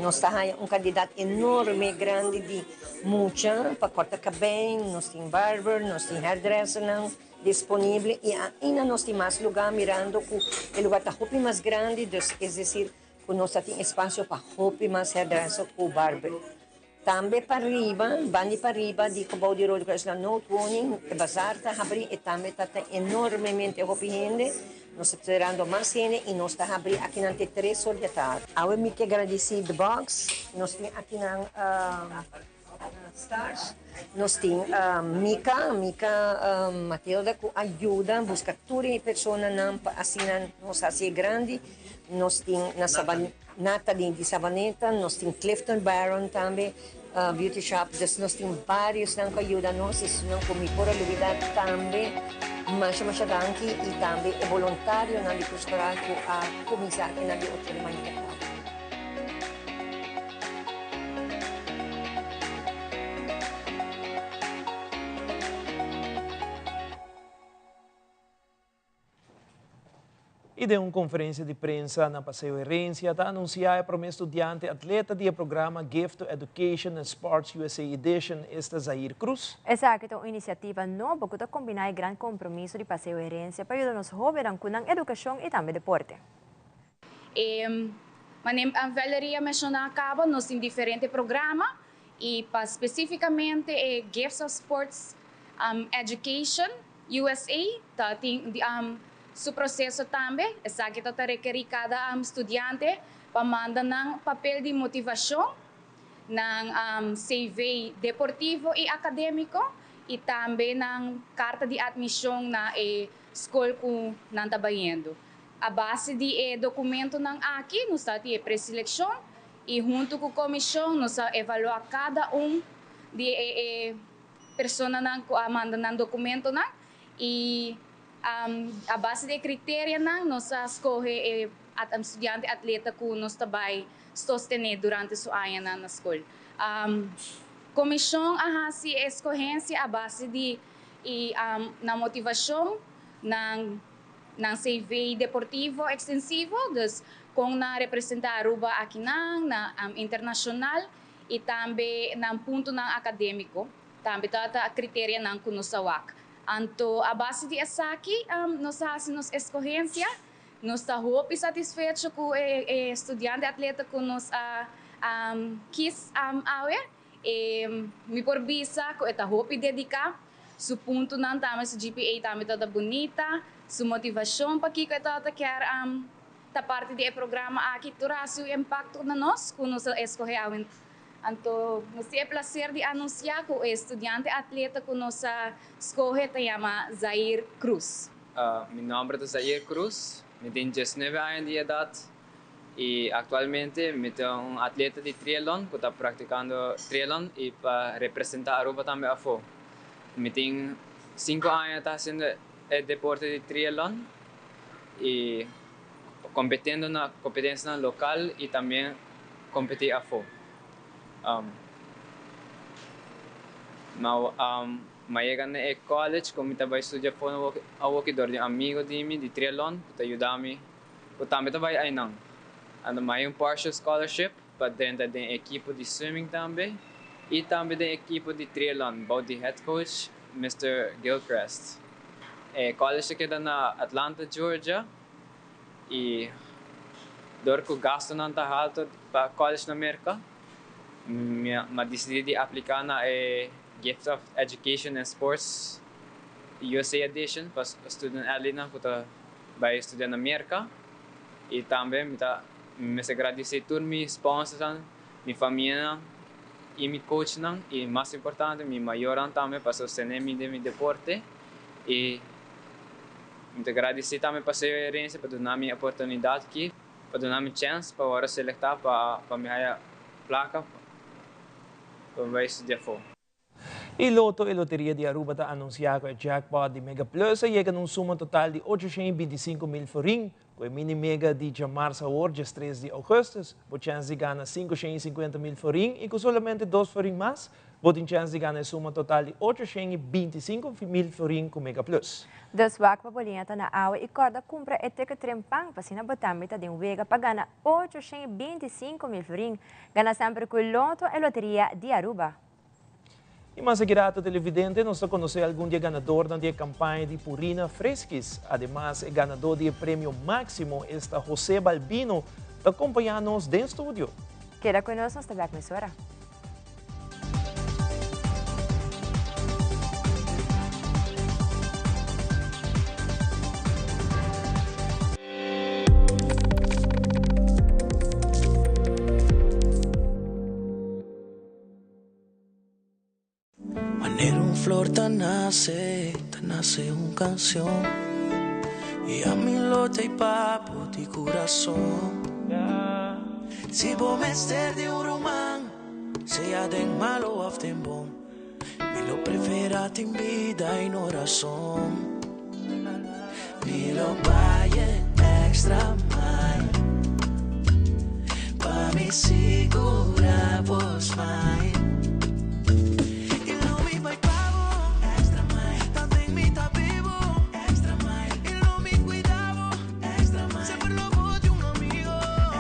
Nos ta haña un kantidat enorme grandi di mucha pa kòrta kabei, nos tin barber, nos tin hairdressernan disponible i ainda nos tin mas lugá mirando ku e lugá ta hopi mas grandi, dus es desir ku nos ta tin espasio pa hopi mas hairdresser ku barber. Tambe pariba, bandi pariba di gebou di Rode Kruis na Noodwoning, e bazar ta habri e tambe ta ta enormemente hopi hende. Nos ta sperando mas hende i nos ta habri akinan te tres or di atardi. Awe mi ke gradisí The Box, nos tin akinan Stars, nos tin Mika, Mika Matilda ku a yuda buska tur e personanan pa asina nos hasi e grandi. Nos tin na Nathalie di Savaneta, nos tin Clifton Barron tambe, Beauty Shop, dus nos tin variosnan ku a yuda nos, esunnan ku mi por a lubida tambe, masha masha danki i tambe e boluntarionan di Cruz Coral ku a kuminsá akinan di ocho di mainta kaba. I den un konferensia di prensa na Paseo Herencia ta anunsiá e promé studiante atleta di e programa Gift to Education and Sports USA Edition, esta Zair Cruz. Esaki ta un inisiativa nobo ku ta kombiná e gran kompromiso di Paseo Herencia pa yuda nos hóbennan ku nan edukashon i tambe deporte. E manera Valerie a menshoná kaba, nos tin diferente programa i pa spesífikamente e Gifts of Sports Education, USA ta tin su proceso tambe. Esaki ta ta rekeri cada studiante pa manda nan papel di motivacion, nan CV deportivo y academico y tambe nan carta di admision na e scol cu nan ta bayendo. A base di e documentonan aki nos ta tin e preseleccion y hunto cu comision nos ta evalua cada un di e Personanan ku a manda nan dokumentonan i a base di e kriterianan nos a skohe e studiante atleta ku nos ta bai sostené durante su añanan na skol. Komishon a hasi e eskohensia a base di nan motivashon, nan nan CV deportivo ekstensivo, dus kon nan a representá Aruba akinan na internashonal. I tambe nan puntonan akadémiko tambe ta ta kriterianan ku nos ta wak. Anto a base di esaki nos a hasi nos eskohensia. Nos ta hopi satisfecho ku e studiante atleta ku nos a kis awe. E mi por bisa ku e ta hopi dediká. Su puntonan tambe, su GPA tambe ta ta bunita. Su motivashon pakiko e ta ta kier Ta parti di e programa aki tur a hasi un impakto na nos ku nos a eskohe awe. Anto nos tin e plaser di anunsiá ku e studiante atleta ku nos a skohe ta yama Zair Cruz. Mi nòmber ta Zair Cruz, mi tin diesnuebe aña di edat. Y actualmente mi ta un atleta di triatlon cu ta practicando triatlon y pa representa Aruba tambe afo. Mi tin cinco aña ta haciendo e deporte di triatlon y competiendo na competencianan local y tambe competi afo. M'a yega na e college cu mi ta bay studia afo awoki dor di un amigo di mi di triatlon cu ta yuda mi cu tambe ta bay aynan. Anto m'a hay un partial scholarship pa drenta den e ekipo di swimming tambe y tambe den e ekipo di triatlon bou di head coach Mister Gilchrist. E college ta keda na Atlanta, Georgia y dor cu gastonan ta halto pa college na Merca, mi a dicidi di aplica na e Gift of Education and Sports USA Edition pa student athletenan cu ta bay studia na Merca y tambe mi ta mester gradici tur mi sponsorsnan, mi famianan y mi coachnan y mas importante mi mayornan tambe pa sostene mi den mi deporte y mi ta gradici tambe pa Señor Herencia pa duna mi e oportunidad aki pa duna mi chance pa worde selecta pa mi haya placa pa mi bay studia afo. E Lotto e Loteria di Aruba ta anuncia cu e jackpot di Mega Plus a yega na un suma total di 825 mil florin. Cu e mini mega di djamars awor, djestres di augustus, bo chens di gana 550 mil florin y cu solamente dos florin mas, bo tin chens di gana e suma total di 825 mil florin cu Mega Plus. Dus wak pa bo liña ta na awa y corda cumpra e ticket trempan pa asina bo tambe ta den wega pa gana 825 mil florin. Gana semper cu Lotto e Loteria di Aruba. Y mas aki rato televidente nos ta conoce algun di e ganadornan di e campaña di Purina Friskies. Ademas e ganador di e premio maximo esta Jose Balbino ta acompaña nos den studio. Keda cu nos, nos ta bek mesora. Manera un flor ta nace, ta nace un cancion Y ami lo t'ey pa bo di curason Si bo mester di un ruman, sea den malo of den bon Mi lo prefera tin bida y no razon Mi lo bay e extra mile Pa mi sigura bo smile Y lo mi bay pa bo extra mile Tanten mi ta bibo extra mile Y lo mi cuida bo extra mile Semper lo bo di un amigo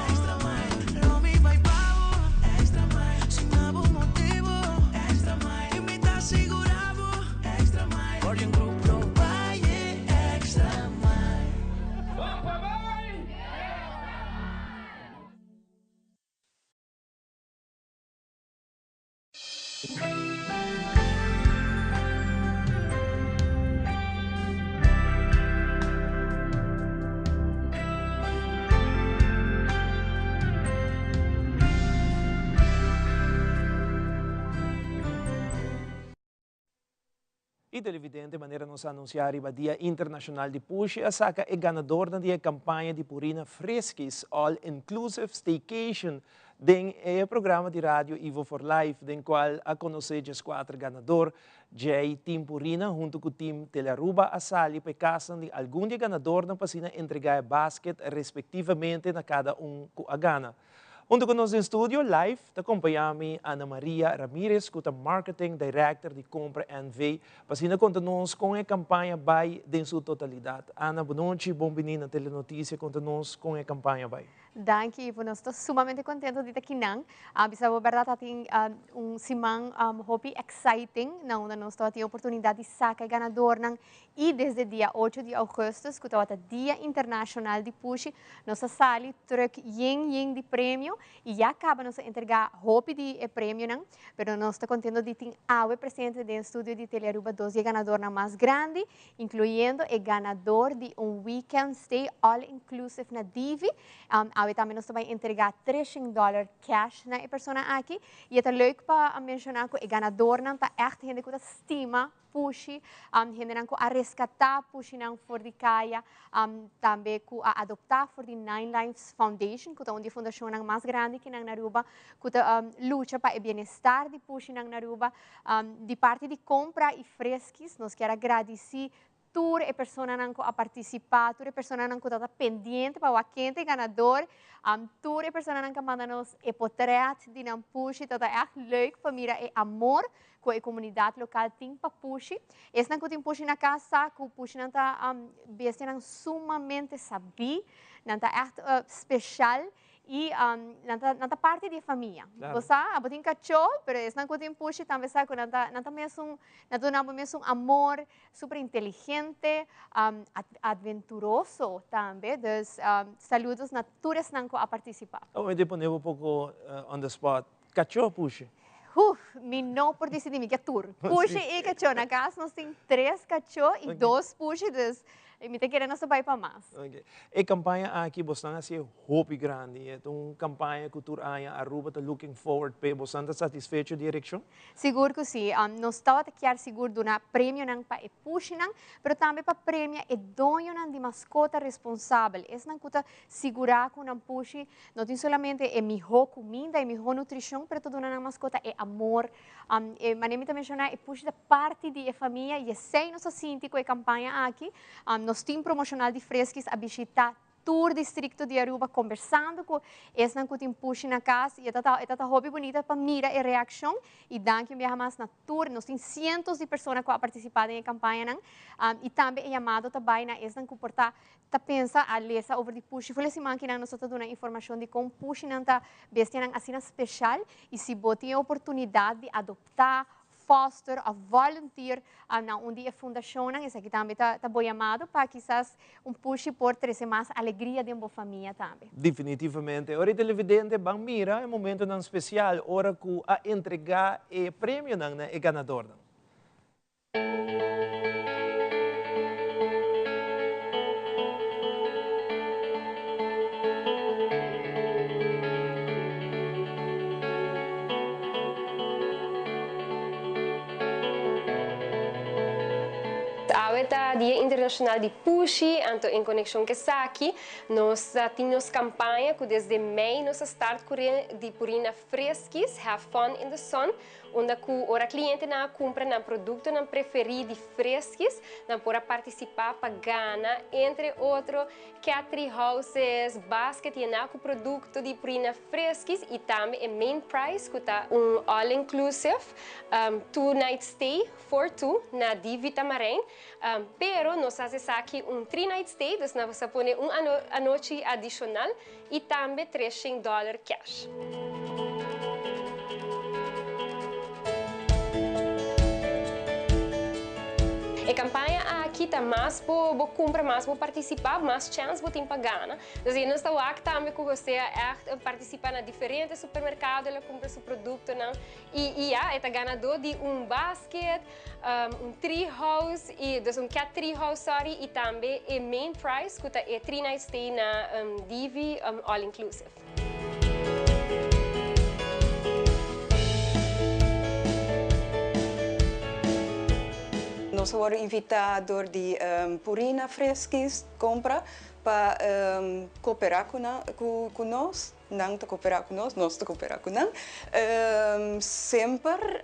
extra mile Lo mi bay pa bo extra mile Sin abo motibo extra mile Y mi ta sigura bo extra mile Guardian Group lo bay e extra mile. Y televidente, manera nos a anuncia riba Dia Internacional di Pushi, a saca e ganadornan di e campaña di Purina Friskies All Inclusive Staycation den e programa di radio Ivo for Life, den cual a conoce djescuater ganador. Djey Team Purina hunto cu Team Telearuba a sali pa e casnan di algun di e ganadornan pa asina entrega e basket respectivamente na cada un cu a gana. Hunto cu nos den studio live ta compaña mi Ana Maria Ramirez cu ta Marketing Director di Compra NV pa asina conta nos con e campaña bay den su totalidad. Ana, bonochi, bon bini na Telenoticia, conta nos con e campaña bay. Danki Ivo, nos ta sumamente contento di ta kinan. Bisa bo berdad ta tin un siman hopi exciting na unda nos tabatin e oportunidad di saca e ganadornan Y desde dia ocho di augustus, cu tabata Dia Internacional di Pushi, nos a sali truck yen yen di premio y ya caba nos a entrega hopi di e premionan, pero nos ta contento di tin awe presente den studio di Telearuba dos di e ganadornan mas grandi, incluyendo e ganador di un weekend stay all inclusive na Divi. Awe tambe nos ta bai entrega 300 dollar cash na e persona aki. Y e ta leuk pa menciona cu e ganadornan ta echt hende cu ta stima pushi, hendenan cu a rescata pushinan for di caya, tambe cu a adopta for di Nine Lives Foundation, cu ta un di e fundacionnan mas grandi kinan na Aruba, cu ta lucha pa e bienestar di pushinan na Aruba. Di parti di Compra y Friskies, nos kier a gradici tur e personanan cu a participa, tur e personanan cu tabata pendiente pa wak ken ta e ganador, tur e personanan cu a manda nos e potret di nan pushi, tabata echt leuk pa mira e amor cu e comunidad local tin pa pushi. Esnan cu tin pushi na cas sa cu pushinan ta bestianan sumamente sabí, nan ta echt special y nan ta, nan ta parti di e famia. Bo sa, abo tin cachó, pero esnan cu tin pushi tambe sa cu nan ta, nan ta mesun, nan ta duna bo mesun amor, super inteligente, adventuroso tambe. Dus saludos na tur esnan cu a participa. Awor mi ta pone bo poco on the spot. Cachó of pushi? Uf, mi no por dicidi, mi ke tur. Pushi y cachó. Na cas nos tin tres cachó y dos pushi, dus mi ta kere nos ta bay pa mas. Ok. E campaña aki bosnan a hacié hopi grandi. E ta un campaña cu tur aña Aruba ta looking forward p'e. Bosnan ta satisfecho di e reaccion? Sigur cu si. Nos tabata kier sigur duna premionan pa e pushinan, pero tambe pa premia e doñonan di mascota responsabel, esnan cu ta sigura cu nan pushi no tin solamente e miho cuminda, e miho nutricion, pero ta duna nan mascota e amor. E manera mi ta menciona, e pushi ta parti di e famia y esey nos a sinti cu e campaña aki. Nos team promocional di Friskies a bishita tur districto di Aruba conversando cu esnan cu tin pushi na cas y e ta e ta ta hopi bunita pa mira e reaccion y danki un biaha mas na tur nos tin cientos di persona cu a participa den e campañanan y tambe e yamado ta bay na esnan cu por ta ta pensa a lesa over di pushi ful e siman kinan nos ta duna informacion di con pushinan ta bestianan asina special y si bo tin e oportunidad di adopta foster of volunteer na un di e fundacionnan, esaki tambe ta ta bo yamado pa kisas un pushi por trece mas alegria den bo famia tambe. Definitivamente. Ora e televidente ban mira e momentonan special ora cu a entrega e premionan na e ganadornan. Awe ta Dia Internacional di Pushi, anto en conexion cu esaki nos ta tin nos campaña cu desde mei nos a start cu di Purina Friskies, Have Fun in the Sun, Unda ku ora klientenan a kumpra nan produktonan preferí di Friskies, nan por a partisipá pa gana, entre otro, cat tree houses, basket yená ku produkto di Purina Friskies i tambe e main prize ku ta un all inclusive two night stay for two na Divi Tamarijn. Pero nos hasi esaki un three night stay, dus nan sa pone un anochi adishonal i tambe 300 dòler kèsh. E kampaña aki ta mas bo bo kumpra, mas bo partisipá, mas chèns bo tin pa gana. Dus nos ta wak tambe ku José a ègt partisipá na diferente supermerkado, el a kumpra su produktonan i i ya, e ta ganadó di un basket, un tree house y dus un cat tree house sorry y tambe e main prize cu ta e 3 night stay na Divi all inclusive. Nos a worde invita door di Purina Friskies Compra pa coopera cu nos. Nan ta cooperá cu nos, nos ta cooperá cu nan. Semper,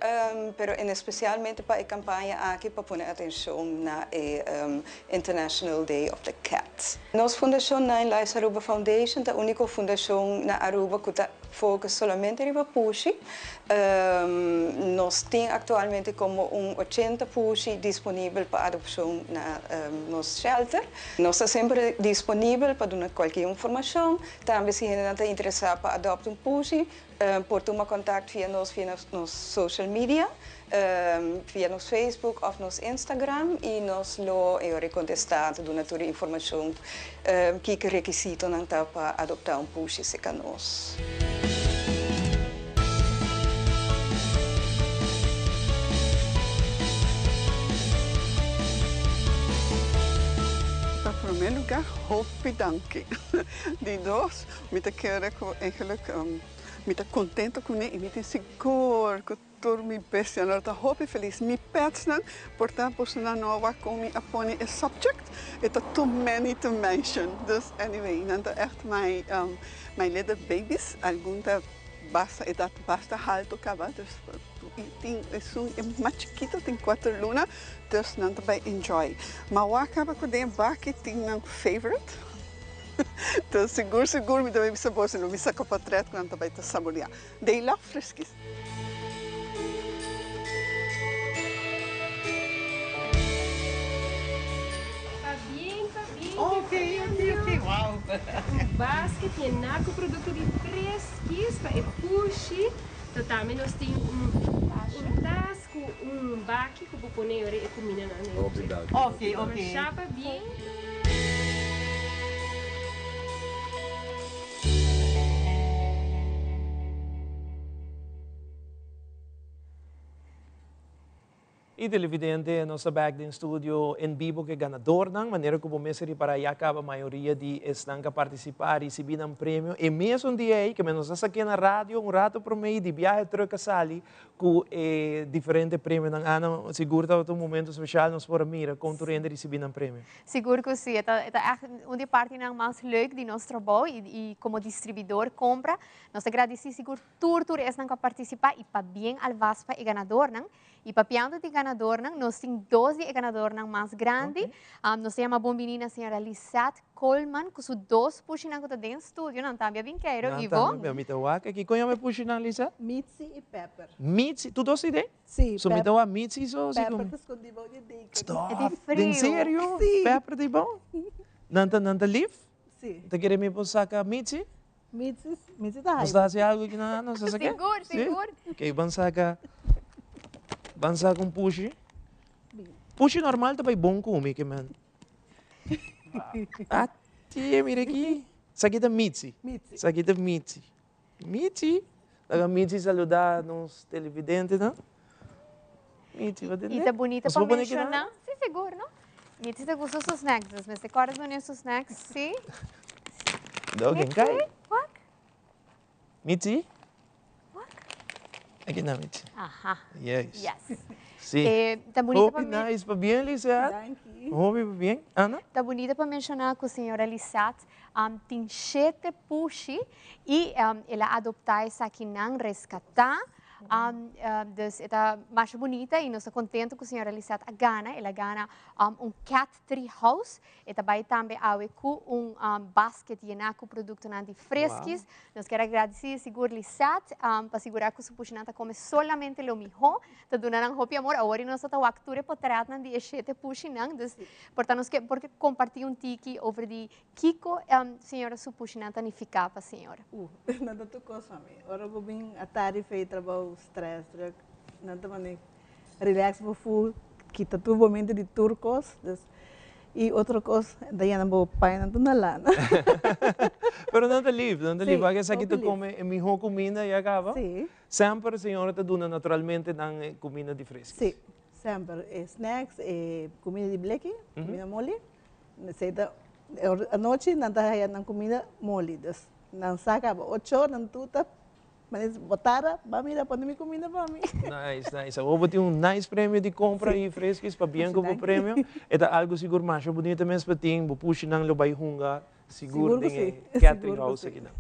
pero en especialmente pa e campaña aki pa pone atencion na e International Day of the Cat. Nos fundacion Nine Lives Aruba Foundation ta unico fundacion na Aruba cu ta focus solamente riba pushi. Nos tin actualmente como un ochenta pushi disponibel pa adopcion na nos shelter. Nos ta semper disponibel pa duna cualkier informacion. Tambe si hendenan ta interesá pa adopt un pushi, por tuma kontakt via nos via nos social media, via nos Facebook òf nos Instagram i nos lo e ora kontestá ta duna tur e informashon kiko rekisitonan ta pa adoptá un pushi serka nos. Pa promé lugá, hopi danki. Di dos, mi ta kere ku eigenlijk mi ta kontento kuné i mi tin sigur ku tur mi bestianan lo ta hopi felis. Mi petsnan por ta bosonan no a wak kon mi a pone e subject, e ta too many to mention. Dus anyway, nan ta ègt my my little babies. Algun ta basta edat basta halto kaba, dus i tin esun e mas chikito tin kuater luna. Dus nan ta bai enjoy. Ma wak kaba ku den e baki tin nan favorite. Dus sigur sigur mi ta bai bisa boso lo mi saka potret ku nan ta bai ta saborea. They love friskies. Pabien pabien Ok ok ok wow. Un basket yená ku produkto di friskies pa e pushi. Ta tambe nos tin un tas. Ku un baki ku bo pone ora e kumindanan den dje. Ok, ok. Masha pabien. Y televidente, nos ta back den studio en bibo cu e ganadornan. Manera cu bo mester ripara ya caba mayoria di esnan cu a participa a ricibi nan premio. E mesun dia ey, cu nos a saque na radio un rato prome y di biahe truck a sali Ku e diferente premionan Ana, sigur tabata un momento special nos por a mira kon tur hende risibi nan premio. Sigur ku si, e ta e ta ègt un di e partinan mas leuk di nos trabou i i komo distribuidor kompra. Nos ta gradisí sigur tur tur esnan ku a partisipá i pabien alvast pa e ganadornan. I papiando di ganadornan, nos tin dos di e ganadornan mas grandi. Nos ta yama bon bini na señora Lisette Coleman ku su dos pushinan ku ta den studio, nan tambe a bin keiro, Nan Ivo. tambe, mi ta wak aki. Kon yama e pushinan, Lisa? Mitzi i Pepper. Mitzi, tur dos idee? Sí, So mi ta wak Mitzi so si Pepper ku. ta skondí bou di deken. Stop! E tin Den friu. serio? Sí. Pepper ta bou? Nan ta nan ta lif? Sí. Ta kere mi por saka Mitzi? Mitzi, Mitzi ta Nos ta hasi algu aki nan, nos ta saka? Sigur, sigur. Ok, ban saka, ban saka un pushi. Pushi normal ta bai bon ku mi, ke men. Atie, mira aki. Esaki ta Mitzi. Mitzi. Esaki ta Mitzi. Mitzi. Laga Mitzi saluda nos televidentenan. Mitzi, bo tende? I ta bunita Nos pa por pone aki menshoná. nan? Sí, sigur, no? Mitzi ta gusta su snacks, dus mester kòrda dun'é su snacks, sí. Dou ken kai. Mitzi, wak. Mitzi? Aki na Mitzi. Aha. Yes. Yes. Sí. Eh, ta bunita pa Hopi nice, pabien Lisette. Danki. Hopi pabien. Ana? Ta bunita pa menciona cu señora Lisette um, tin shete pushi y um, el a adopta esakinan, rescata. Um, um, dus e ta masha bunita y nos ta contento cu señora Lisette a gana. El a gana um, un cat tree house. E ta bai tambe awe ku un basket yená ku produktonan di Friskies. Nos kier a gradisí sigur Lisette pa sigurá ku su pushinan ta kome solamente lo mihó. Ta duna nan hopi amor. Awor nos ta wak tur e potretnan di e shete pushinan. Dus por ta nos ke por kompartí un tiki over di kiko señora su pushinan ta nifiká pa señora. Nan ta tur kos pa mi. Ora bo bin atardi fei trabou stress druk nan ta manda Relax bo full, kita tur bo mente di tur cos, dus y otro cos ta yena bo pañanan tur na lana. Pero nan ta lif, nan ta lif, Sí, wak esaki hopi ta lif. come e miho cuminda ya caba. Sí. Semper señora ta duna naturalmente nan e cuminda di fresquis. Sí, semper e snacks, e cuminda di bleki, cuminda moli, esey ta, anochi nan ta haya nan cuminda moli, dus nan sa caba ocho or nan tur ta Manes botara, ba mira pone mi cuminda pa mi. Nice, nice. Awor bo tin un nice premio di compra y fresquis, pabien cu bo premio. E ta algo sigur masha bunita mes pa tin, bo pushinan lo bay hunga sigur den e Cat Tree House akinan.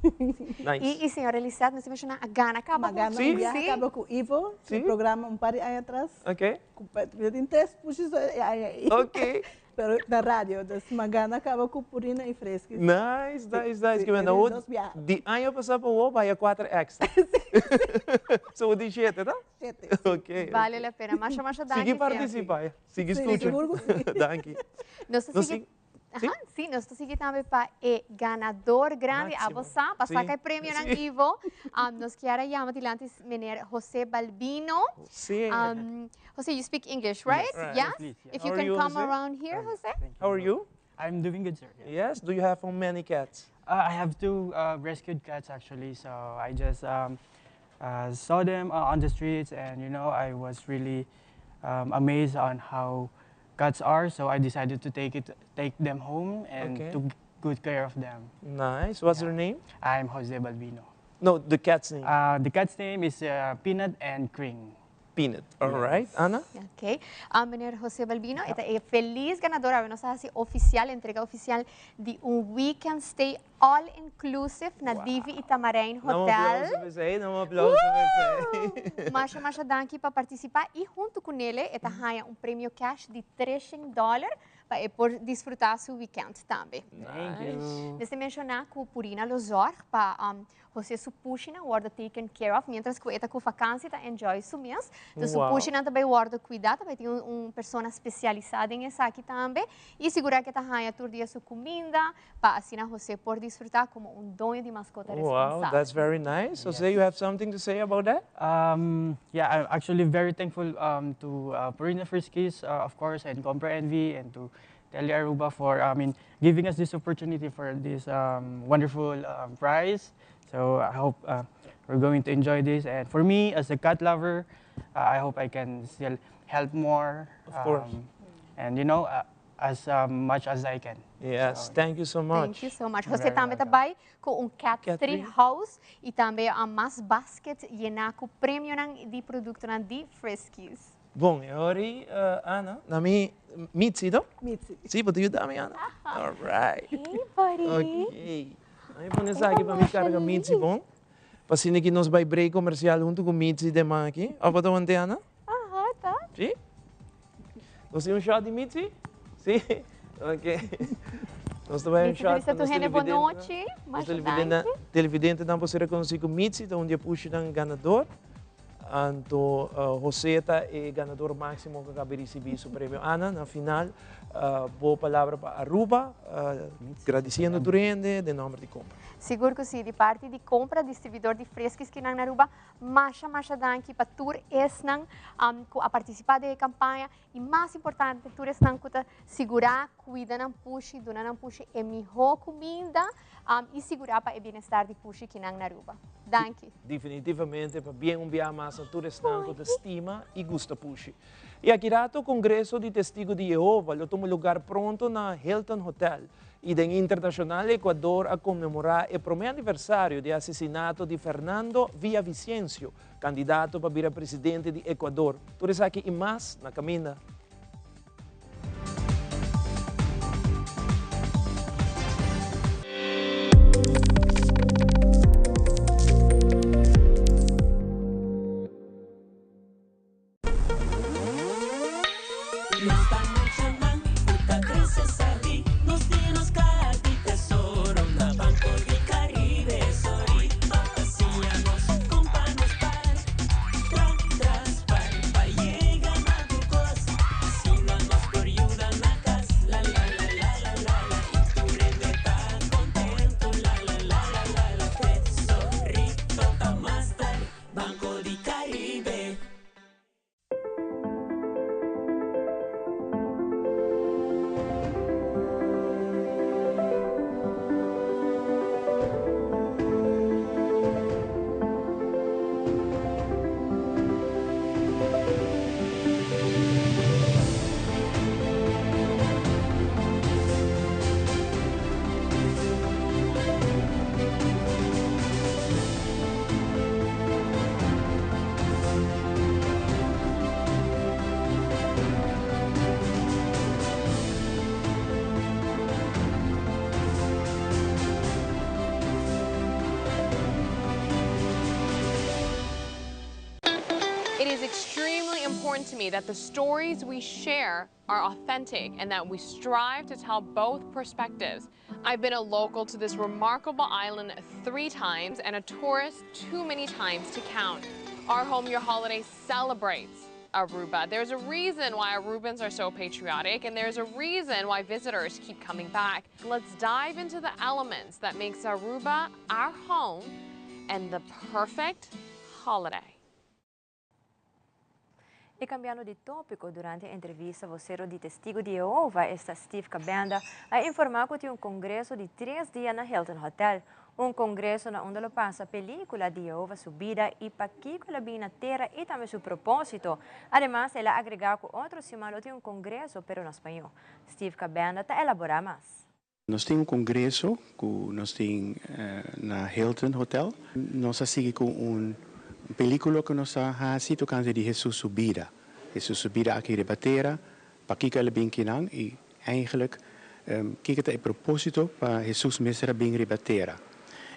Nice. Y, y señora Lisette, nos ta menciona a gana caba Ma gana Sí? un biaha caba cu Ivo, Sí? su programa un par di aña atras. Ok. Cu, mi tin tres pushis e aña ey. Ok. Pero na radio, dus Magana caba cu Purina y Fresquis. Nice, nice, nice. Sí, Ke menda sí, ho dos biaha. di aña pasá pa ho baya kuater extra. So bo tin shete, ta? Shete. Ok. Vale la pena. Masha, masha danki. Sigui participa, ya. Sigui Sí, scucha. sigur cu sí. Danki. Nos ta Nos sigui Sí? Aha, sí, nos ta sigui tambe pa e ganador grandi. Máximo. Abo sa, pa Sí. saca e premionan, Sí. Ivo. Nos kier a yama dilanti meneer Jose Balbino. Jose. Jose, you speak English, right? Yes. Right. Yes? Please, yes. If you How are can you, come Jose? around here, Jose. How are you? I'm doing good, sir. Yes. Yes? Do you have how many cats? I have two rescued cats, actually. So I just saw them on the streets, and I was really amazed on how cats are, so I decided to take it, take them home and okay. took good care of them. Nice. What's yeah. their name? I'm Jose Balbino. No, the cat's name. Uh, the cat's name is uh, Peanut and Kring. Peanut. All yes. right, Ana? Ok. Uh, meneer José Balbino, yeah. e feliz ganador. Awe nos a oficial, entrega oficial di un weekend stay all inclusive na wow. Divi y Tamarijn Hotel. Un aplauso, un aplauso. Masha, masha danki pa participa y hunto cu ne, e ta haya un premio cash di 300 dollar pa e por disfruta su weekend tambe. Thank you. Mester menciona cu Purina lo zorg pa um, José su pushinan wordo taken care of, mientras cu e ta cu vakantie ta enjoy su mes. Dus su pushinan tambe wordo cuida, tambe tin un, un persona specialisa den esaki tambe. Y sigura cu e ta haya tur dia su cuminda, pa asina José por disfruta como un doño di mascota Wow, responsabel. that's very nice. Jose, you have something to say about that? Yeah, I'm actually very thankful to Purina Friskies, of course, and Compra NV, and to Tele Aruba for, I mean, giving us this opportunity for this wonderful prize. So I hope we're going to enjoy this. And for me, as a cat lover, I hope I can still help more. Of course. And as much as I can. Yes, so, thank you so much. Thank you so much. José tambe ta bay cu un cat, cat tree house y tambe un mas basket yena cu premio di producto di Friskies. Bon, y awor, Ana, na mi Mitzi, no? Mitzi. Si, bo ta yuda mi, Ana? All right. Hey, buddy. Ok. Ami pone esaki pa mi carga Mitzi, bon? Pa asina cu nos bay break comercial hunto cu Mitzi den man aki. Of bo ta wante, Ana? Aha, ta. Si? Nos tin un shot di Mitzi? Si? Ok. Nos ta bay un shot pa nos televidente. Nos televidente, televidentenan por ser reconoci cu Mitzi ta un di e pushinan ganador. Anto José ta e ganador maximo cu a caba di ricibi su premio. Ana, na final, bo palabra pa Aruba, gradiciendo tur hende den nomber di Compra. Sigur cu si, di parti di Compra, distribuidor di Friskies kinan na Aruba, masha masha danki pa tur esnan cu a participa den e campaña y mas importante tur esnan cu ta sigura cuida nan pushi, duna nan pushi e miho cuminda y sigura pa e bienestar di pushi kinan na Aruba. Danki. Definitivamente pabien un bia mas na tur esnan cu ta stima y gusta pushi. Y aki rato Congreso di Testigo di Jehova lo tuma lugar pronto na Hilton Hotel. Y den internacional Ecuador a conmemora e prome aniversario di asesinato di Fernando Villavicencio, candidato pa bira presidente di Ecuador. Tur esaki y mas na caminda. It is extremely important to me that the stories we share are authentic and that we strive to tell both perspectives. I've been a local to this remarkable island three times and a tourist too many times to count. Our Home Your Holiday celebrates Aruba. There's a reason why Arubans are so patriotic and there's a reason why visitors keep coming back. Let's dive into the elements that makes Aruba our home and the perfect holiday. Y cambiando di topico, durante entrevista, vocero di Testigo di Jehova, esta Steve Cabenda, a informa cu tin un congreso di tres dia na Hilton Hotel. Un congreso na unda lo pasa pelicula di Jehova su bida y pakico el a bin na tera y tambe su proposito. Ademas, el a agrega cu otro siman lo tin un congreso, pero na spaño. Steve Cabenda ta elabora mas. Nos tin un congreso cu nos tin na Hilton Hotel. Nos a sigui cu un pelicula cu nos a haci tocante di Jesus su bida. Jesus su bida aki riba tera, pakico el a bin kinan y eigenlijk kico ta e proposito pa Jesus mester a bin riba tera.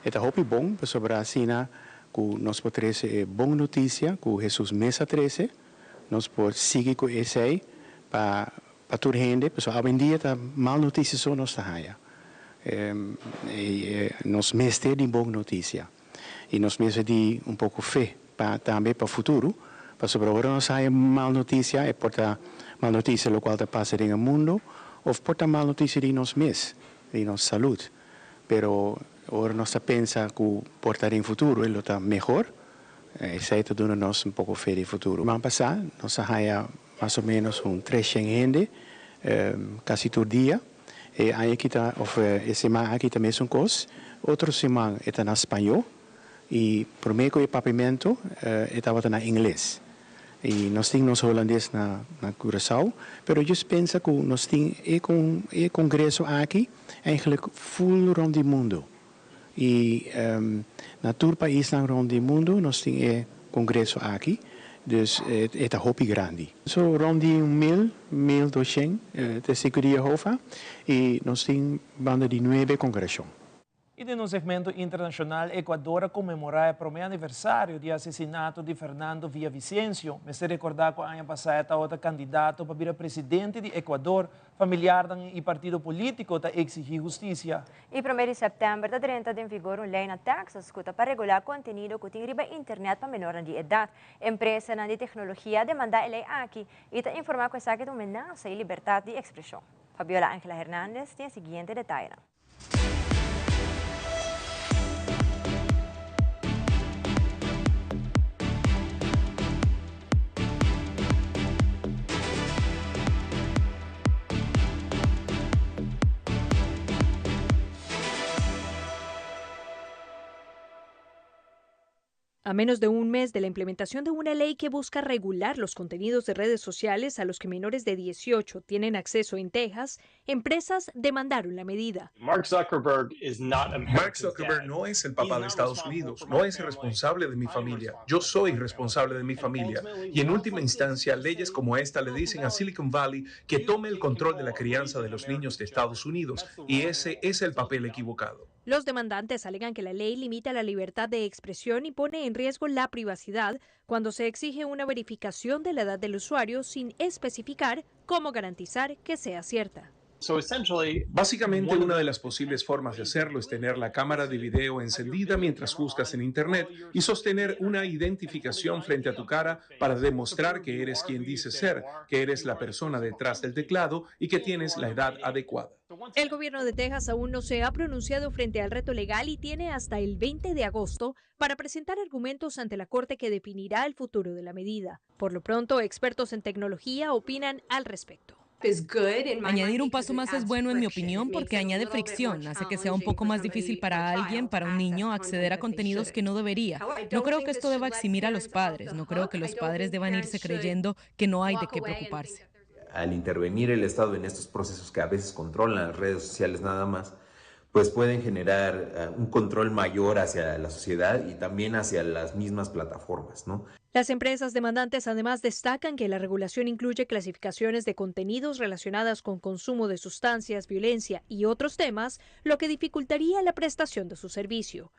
E ta hopi bon pasobra asina cu nos por trece e bon noticia cu Jesus mes a trece, nos por sigui cu esey pa Pa tur hende, pasobra awendia ta mal notisia so nos ta haya. Nos mester di bon notisia i nos mester di un poko fe pa tambe pa futuro, pasobra ora nos haya mal notisia e por ta mal notisia lokual ta pasa den e mundo òf por ta mal notisia di nos mes, di nos salud. Pero ora nos ta pensa ku por ta den futuro e lo ta mehor, esei ta duna nos un poko fe di futuro. Siman pasá nos a haya Mas o menos un treshen hende casi tur dia. E aña aki ta of e siman aki ta mesun cos. Otro siman e ta na spañó y prome cu e papimento e tabata na ingles. Y nos tin nos holandes na na Curaçao, pero just pensa cu nos tin e con e congreso aki eigenlijk full rond di mundo. Y na tur paisnan rond di mundo nos tin e congreso aki, dus e ta hopi grandi. So rond di un mil, mil doshen Testigo di Jehova y nos tin banda di nuebe congregacion. Y den un segmento internacional, Ecuador a conmemora e prome aniversario di asesinato di Fernando Villavicencio. Mester recorda cu aña pasa e tabata candidato pa bira presidente di Ecuador. Familiarnan y partido politico ta exigi husticia. E promé di sèptèmber ta drenta den vigor un lei na Texas ku ta pa regulá kontenido ku tin riba internet pa menornan di edat. Empresanan di teknologia a demandá e lei aki i ta informá ku esaki ta un menasa i libertat di ekspreshon. Fabiola Angela Hernandez tin e siguiente detayenan. A menos de un mes de la implementación de una ley que busca regular los contenidos de redes sociales a los que menores de 18 tienen acceso en Texas, empresas demandaron la medida. Mark Zuckerberg Mark Zuckerberg no es el papá de Estados Unidos, no es responsable de mi familia. Yo soy responsable de mi familia. Y en última instancia, leyes como esta le dicen a Silicon Valley que tome el control de la crianza de los niños de Estados Unidos, y ese es el papel equivocado. Los demandantes alegan que la ley limita la libertad de expresión y pone en riesgo la privacidad cuando se exige una verificación de la edad del usuario sin especificar cómo garantizar que sea cierta. Básicamente, una de las posibles formas de hacerlo es tener la cámara de video encendida mientras buscas en Internet y sostener una identificación frente a tu cara para demostrar que eres quien dices ser, que eres la persona detrás del teclado y que tienes la edad adecuada. El gobierno de Texas aún no se ha pronunciado frente al reto legal y tiene hasta el 20 de agosto para presentar argumentos ante la corte que definirá el futuro de la medida. Por lo pronto, expertos en tecnología opinan al respecto. Añadir un paso más es bueno en mi opinión porque añade fricción, hace que sea un poco más difícil para alguien, para un niño, acceder a contenidos que no debería. No creo que esto deba eximir a los padres, no creo que los padres deban irse creyendo que no hay de qué preocuparse. Al intervenir el Estado en estos procesos que a veces controlan las redes sociales nada más, pues pueden generar eh, un control mayor hacia la sociedad y también hacia las mismas plataformas, ¿no? Las empresas demandantes además destacan que la regulación incluye clasificaciones de contenidos relacionadas con consumo de sustancias, violencia y otros temas, lo que dificultaría la prestación de su servicio.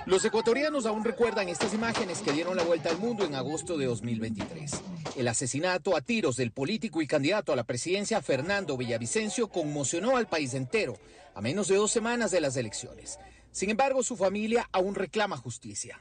Los ecuatorianos aún recuerdan estas imágenes que dieron la vuelta al mundo en agosto de 2023. El asesinato a tiros del político y candidato a la presidencia Fernando Villavicencio conmocionó al país entero, a menos de dos semanas de las elecciones. Sin embargo, su familia aún reclama justicia.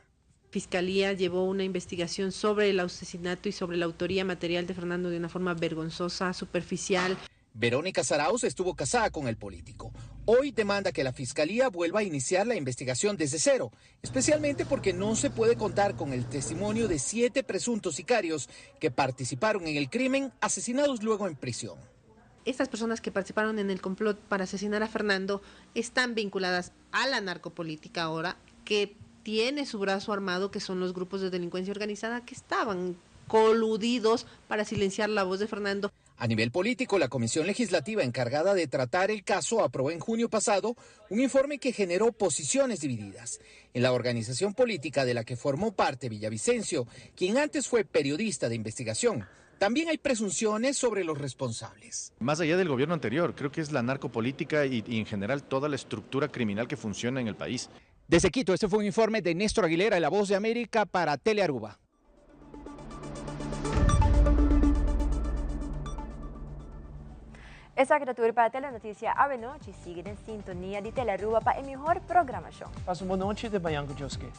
Fiscalía llevó una investigación sobre el asesinato y sobre la autoría material de Fernando de una forma vergonzosa, superficial. Verónica Sarauz estuvo casada con el político. Hoy demanda que la Fiscalía vuelva a iniciar la investigación desde cero, especialmente porque no se puede contar con el testimonio de siete presuntos sicarios que participaron en el crimen, asesinados luego en prisión. Estas personas que participaron en el complot para asesinar a Fernando están vinculadas a la narcopolítica ahora, que tiene su brazo armado, que son los grupos de delincuencia organizada que estaban coludidos para silenciar la voz de Fernando. A nivel político, la comisión legislativa encargada de tratar el caso aprobó en junio pasado un informe que generó posiciones divididas. En la organización política de la que formó parte Villavicencio, quien antes fue periodista de investigación, también hay presunciones sobre los responsables. Más allá del gobierno anterior, creo que es la narcopolítica y, y en general toda la estructura criminal que funciona en el país. Desde Quito, este fue un informe de Néstor Aguilera de La Voz de América para Telearuba. Esaki ta tur pa Telenoticia awe nochi. Sigui den sintonia di Telearuba pa e mihor programacion. Pasa un bon nochi te bayan cu Dios ke.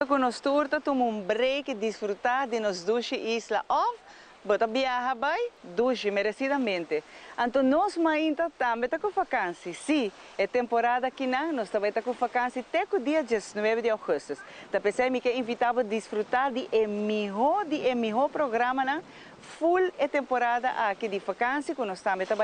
Cu nos tur ta tuma un break y disfruta di nos dushi isla of bo ta biaha bay dushi merecidamente. Anto nos mainta tambe ta cu vakantie. Si, e temporada akinan nos ta bay ta cu vakantie te cu dia diesnuebe di augustus. Ta pesey mi ke invita bo disfruta di e miho di e miho programanan full e temporada aki di vakantie cu nos tambe ta bay.